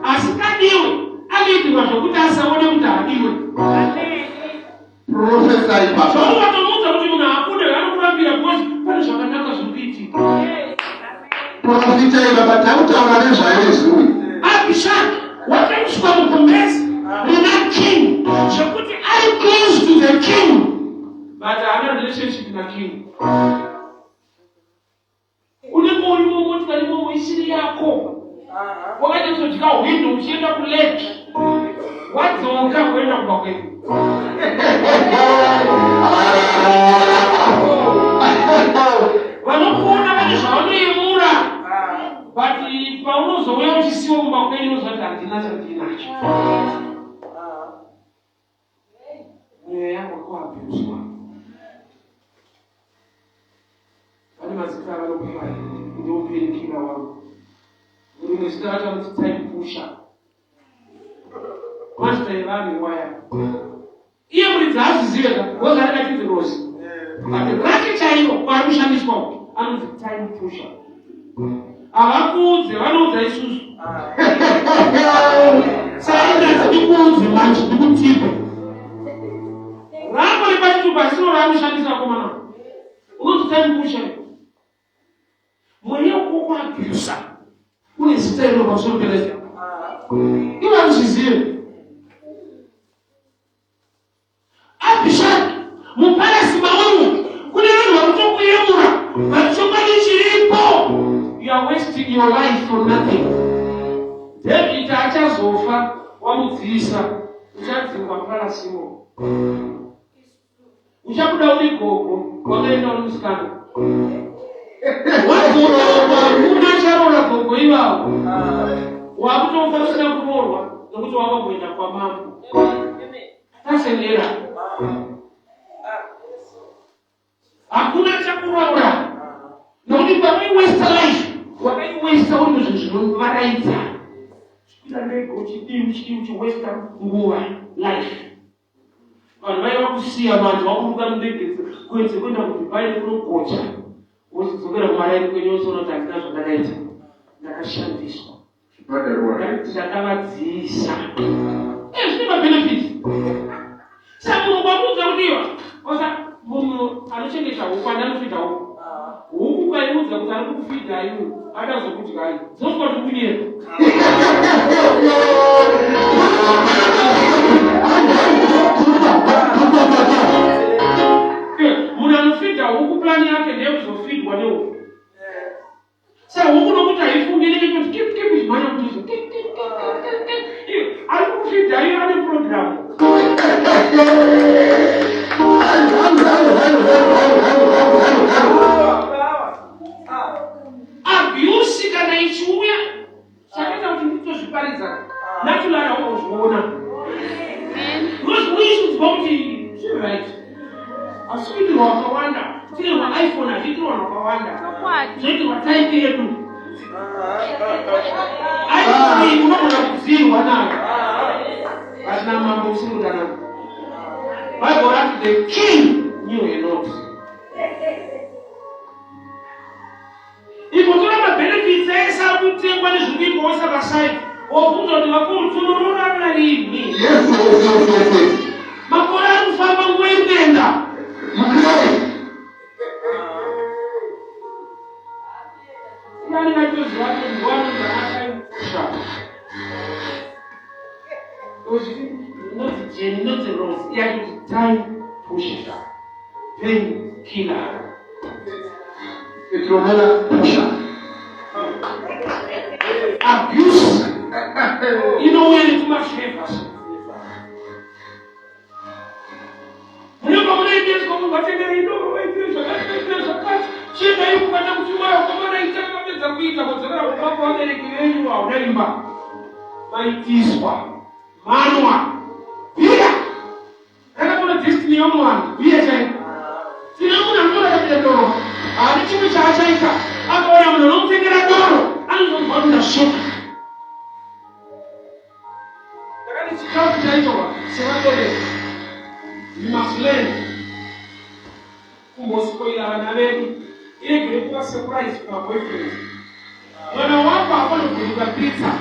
Asikadiwe anoitirwa zvokuti asaone kuti haadiwe. Prophesy, Papa. Zvaungatomuudza kuti munhu abude anokurambira because pane zvakanaka zviri kuitika. Profitai baba, takutaura nezvayo izui. Abishag wakaiswa mugumbezi rina king zvekuti ari close to the king but haana relationship naking. Unenge uri mumotikari imomo isiri yako, wakanyatsodya hwindo uchienda kulake, wadzoka kuenda kumba kwedu. Vanokuona vane zvavanoyemura, but paunozouya uchisiwa kumba kwenyu unozoti handina chandinacho. Mweya wekuabhuswa. Vane mazita avanopiwa ndiwo painkiller wangu. Rimwe zita racho anoti time pusher. Mazita evanhu iwaya. Iye muridzi haazvizive ka, because anenge achinzi Rosi. But rake chairo kwaari kushandiswa uku anonzi time pusher. Havakuudze, vanoudza isusu. Sainda ndikuudze manje, ndikutipe. Rako repachitupa siro raanoshandisa komana. Unonzi time pusher. Mweya wokuabusa une zita iro pamusoro peleza. Iwe hauzvizive. Abhishagi mupalasi mauri kune vanhu vari kutokuyemura but chokwadi chiripo you are wasting your life for nothing. David achazofa wamudziisa uchadzingwa palasi imomo. Uchabuda uri gogo wakaenda uri musikana. Wadzoka hakuna acharoora gogo ivavo. Wakutofa usina kuroorwa nokuti wava kuenda kwamambo. Tasendera. Hakuna achakuroora nokuti pawaiwesta life wakaiwesta uri muzvinhu zvinovaraidza. Chikwira ndege uchidii uchidii uchiwesta nguva life. Vanhu vaiva kusiya manje wakuruka mundege kuedze kuenda kuDubai nekunogocha wochidzokera kumaraini kwenyu wozoona kuti handina zvandakaita ndakashandiswa ndakavadziisa eh, zvine mabenefits. Saka munhu ukamuudza kuti iwa osa munhu anochengeta huku andi anofidha huku huku ukaiudza kuti ari kukufidha iwe ada zokudyai dzoswa kuti kunyepa. Munhu anofidha huku plani yake. Hazvisi kuitirwa wakawanda. Kuitirwa iPhone hazviitirwa vanhu vakawanda. Zvoitirwa type yedu. iPhone iyi unogona kudzirwa nayo. But namambo usiri kudanana. Bible rati the king knew her not. Imbotora mabenefits ese ari kutengwa nezviri kuitwa woisa paside wobvunza kuti vakuru tunoroorana rini? Yes, yes, yes, yes, yes. Makore ari kufamba nguva iri kuenda. You pray. Iye anenge achitoziva kuti nguva anonzi akaipusha. Inonzi Jenny, inonzi Rose, iye achiti time pusher, pain killer. Petronella pusher. Abuse inouya netumaflavors. Munenge munoendeswa munhu vatengere idoro vaitire zvakati vaitire zvakati chiendai kukana kuti maya ukamana ita mapedza kuita kodzokera kumba kwavabereki venyu hauna imba maitiswa manwa bhiya rakatora destiny yomwana bhiya chaiko tine munhu anotora doro haana chimwe chaachaita akaona munhu anomutengera doro anozonzwa kuti ndasvoka ndakati chikafu chaicho sevabereki we must learn kumbospoila vana vedu iregere kuva surprise kumaboyfriend mwana wako afanobhuruka pizza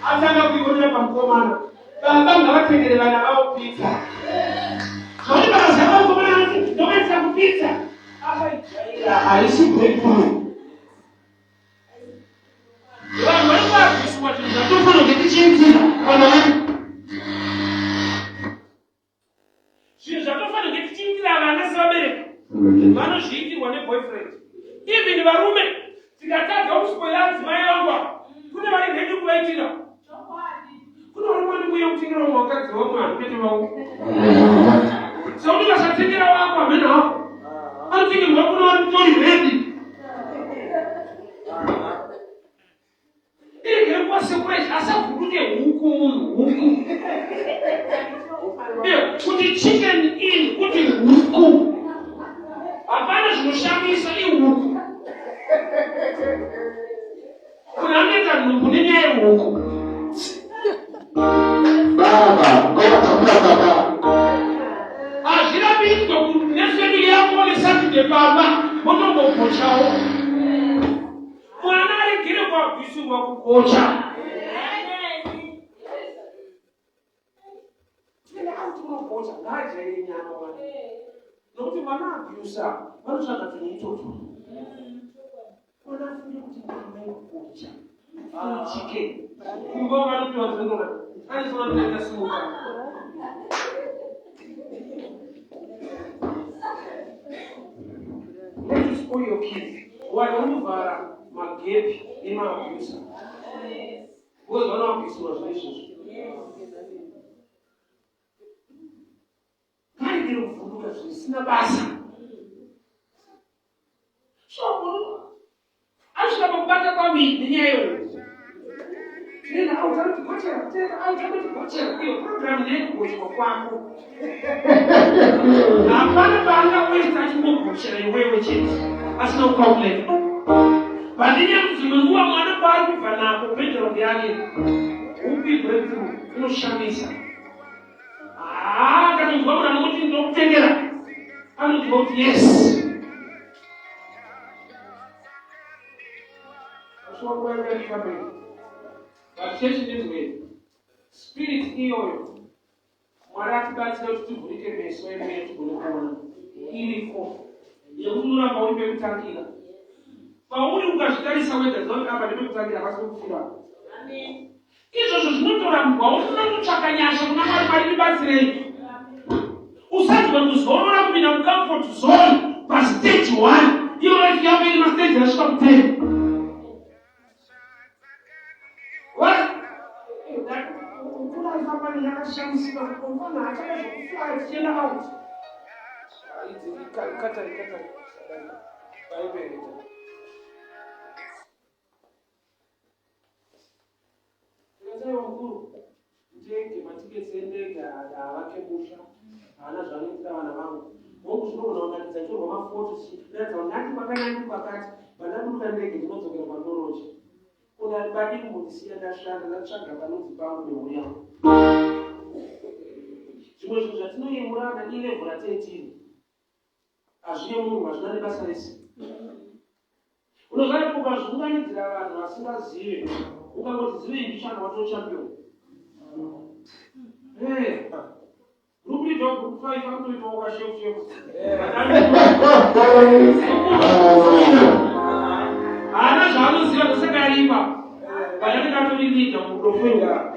atanga kuionera pamukomana baba ngavatengere vana vavo pizza zvakuti vakaziva mukomana anoti ndokuendesa kupizza akaijaira haisi breakthrough vanhu vari kuabviswa zvinhu zvatofanira kunge tichiitira vana vedu zvinhu zvatofanira kunge tichiitira vana sevabereki vanozviitirwa neboyfriend even varume tikatadza kuspoila adzimai vangu ava kune vari ready kuvaitira kune varume vanouya kutengera vamwe vakadzi vamwe vanhu kwete vavo sekuti vasatengera vako hamene hako vanotengerwa kune vari kutori ready iregere kuva surprise asavhunduke huku munhu huku kuti chicken in kuti huku hapana zvinoshamisa ihuku munhu anoita nhumbu nenyaya yehuku Baba, ngovatambura baba. hazvirambidzwe nefamily yako nesaturday pamba motombogochawo mwana aregere kuabvisirwa kugocha tine auti unogocha ngaajaire nyama mwana nokuti mwana abusa vanotsvaga tunhu itoto mwana afunge kuti nyama inogocha chicken kumba vanopiwa zvindora anisona simuka Let us spoil your kids. Why unovhara magepi emaabusa because vanoabhisiwa zvinhu izvozvo ngaregere kuvhunduka zvisina basa so munhu anosvika pakubata paviri nenyaya yehuku tena out anotigochera tena out anotigochera iyo program ndeyekugochwa kwako hapana paanga westa achingogochera iwewe chete asina kucalculate but inyaya kuti dzimwe nguva mwana kwaari kubva nako background yake upi breakthrough inoshamisa haa kanonzwa munhu anokuti ndokutengera anonzwa kuti yes but chechi ndinzwei spirit iyoyo mwari atibatsira kuti tivhurike meso emweya tigone kuona iriko yekuti unoramba uri pekutangira pauri ukazvitarisa wega ziva kuti apa ndepekutangira hapasi pekufira izvozvo zvinotorambwa unototsvaka nyasha kuna mwari mwari ndibatsirei usadzwa kuzorora kupinda mucomfort zone pastage one iyo life yako iri mastage asvika ku10 Ukura yakashamisika mukoma achada zvokuflya tichienda out katai katai bhaibheri tikataiwa mukuru ndege matiketi endege haavake musha haana zvaanoitira vana vangu Hongu zvinogona kunakidza chitorwa mafoto chichiratidza kuti nhasi kwakanaki kwakati, pandaburuka ndege ndinodzokera kwandoroja. Kuna badii kumbondisiya ndashanda ndatsvaga panonzi pangu nemhuri yangu. Zvimwe zvinhu zvatinoyemurana ilevel ratetiri. Hazviyemurwi hazvina nebasa rese. Unoziva kuti ukazviunganidzira vanhu vasingazive ukangoti zivei mbichana watoo champion. Hey. Group leader group 5 anotoitawo kashefu shefu. Haana zvaanoziva ndosaka aripa. But anenge atori leader mudofunga.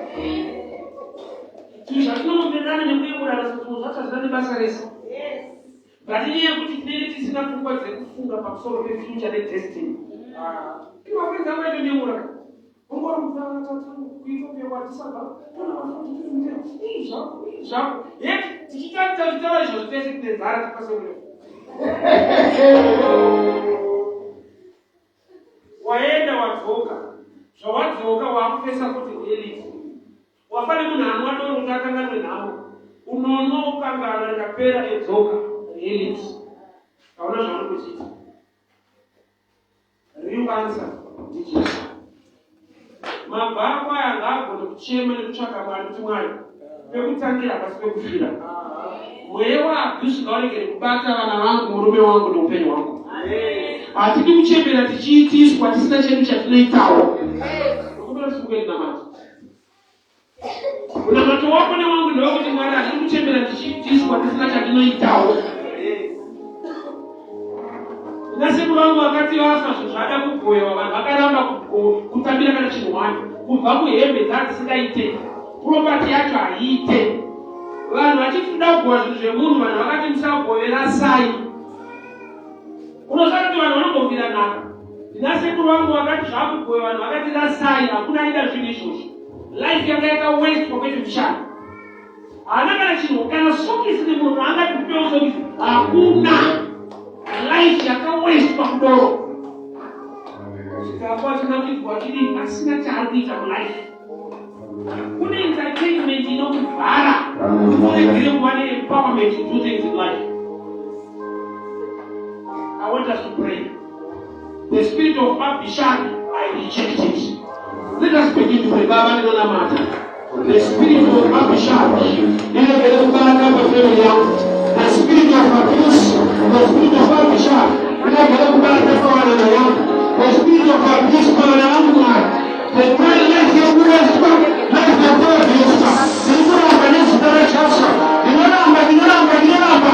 Zvinhu zvatinoomberana nekuyemurana sezvinhu zvacho hazvina nebasa rese. But inyaya yekuti tinenge tisina pfungwa dzekufunga pamusoro pefuture nedestiny. Mafriends angu aitonyemura. Ungori kuEthiopia kuAddis Ababa tona mafoto tiri mutero. Ii zvako, ii zvako. Yet tichitarisa tichitaura izvozvo tese tine nzara tiri pasemurefu. Waenda wadzoka. Zvawadzoka waakufesa kuti reality. Wafa nemunhu anwa doro kuti akanganwe nhamo. Unonwa ukanganwa rikapera edzoka reality. Hauna zvauri kuchiita. Real answer ndiJesu. Mabhakwa aya ngaagone kuchema nekutsvaka Mwari kuti Mwari pekutangira hapasi pekufira. Mweya waabuse ngauregere kubata vana vangu, murume wangu neupenyu hwangu. Hatidi kuchembera tichiitiswa tisina chedu chatinoitawo. Ndokumbira simuke ndinamate. Munamato wako newangu ndewekuti Mwari hatidi kuchembera tichiitiswa tisina chatinoitawo. Nasekuru vangu vakati vafa zvinhu zvada kugoyewa vanhu vakaramba kutambira kana chinhu wani kubva kuhembe dzadzisingaite property yacho haiite vanhu vachiti toda kugowa zvinhu zvemunhu vanhu vakati musagovera sai unoziva kuti vanhu vanombomira nhaka ndinasekuru vangu vakati zvakugowe vanhu vakati rasai hakuna aida zvinhu izvozvo life yanga yakawestwa kwete kushanda haana kana chinhu kana sokisi nemunhu angati kupewo sokisi hakuna life yakawestwa kudoro chikapa chinakidzwa chidii asina chaari kuita mulife Kune entertainment inokuvhara kuti uregere kuva ne-empowerment to do things in life. I want us to pray. The spirit of Abishag, I reject it. Let us begin to pray. Baba ndinonamata. The spirit of Abishag iregere kubata pafamily yangu. The spirit of abuse, the spirit of Abishag iregere kubata pawanano yangu. The spirit of abuse pavana vangu Mwari. Pekare life yekureswa, life yekuabuswa. Ndiri kuramba nezita raJesu. Ndinoramba, ndinoramba, ndinoramba.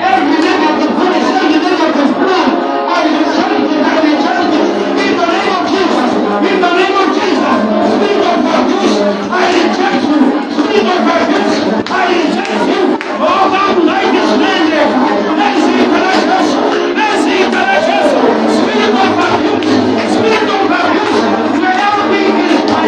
Every negative voice, every negative plan, I reject it, I reject it. In the name of Jesus, in the name of Jesus, spirit of abuse, I reject you. Spirit of abuse, I reject you. Oh God, life is mended. Nezita raJesu, nezita raJesu. Spirit of abuse, spirit of abuse, mweya wekuitiswa.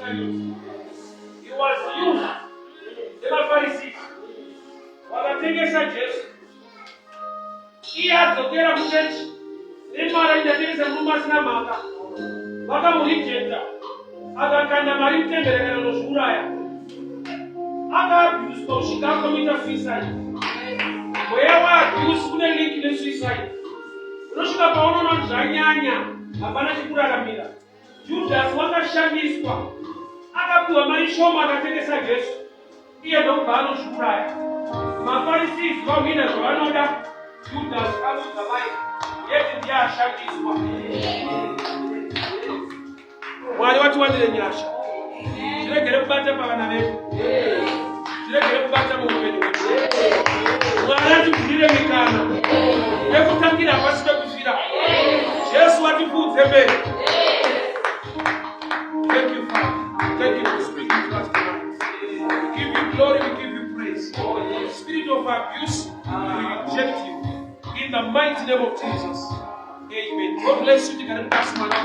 Iscariot. He was used nemaFarisi, vakatengesa Jesu. Iye adzokera kuchechi nemari, ndatengesa murume asina mhaka. Vakamurejecta, akakanda mari mutembere kana nozviuraya. Akaabuswa kusvika acommita suicide. Mweya waabuse une link nesuicide. Unosvika paunoona kuti zvanyanya, hapana chekuraramira. Judhasi wakashandiswa, akapiwa mari shoma, akatengesa Jesu, iye ndokubva anozviuraya. MaFarisi vahwina zvavanoda. Judhasi aluza life, yeti ndiye ashandiswa. Mwari watiwanire nyasha. Tiregere kubata pavana vedu, tiregere kubata muupenyu hwedu. Mwari ativhurire mikana pekutangira, pasi pekufira. Jesu atipfuudze mberi. Thank you, Father. Thank you for speaking to us tonight. We give you glory, we give you praise. Spirit of abuse, we reject you in the mighty name of Jesus. Amen. God bless you. Tigare mukasi, mwana.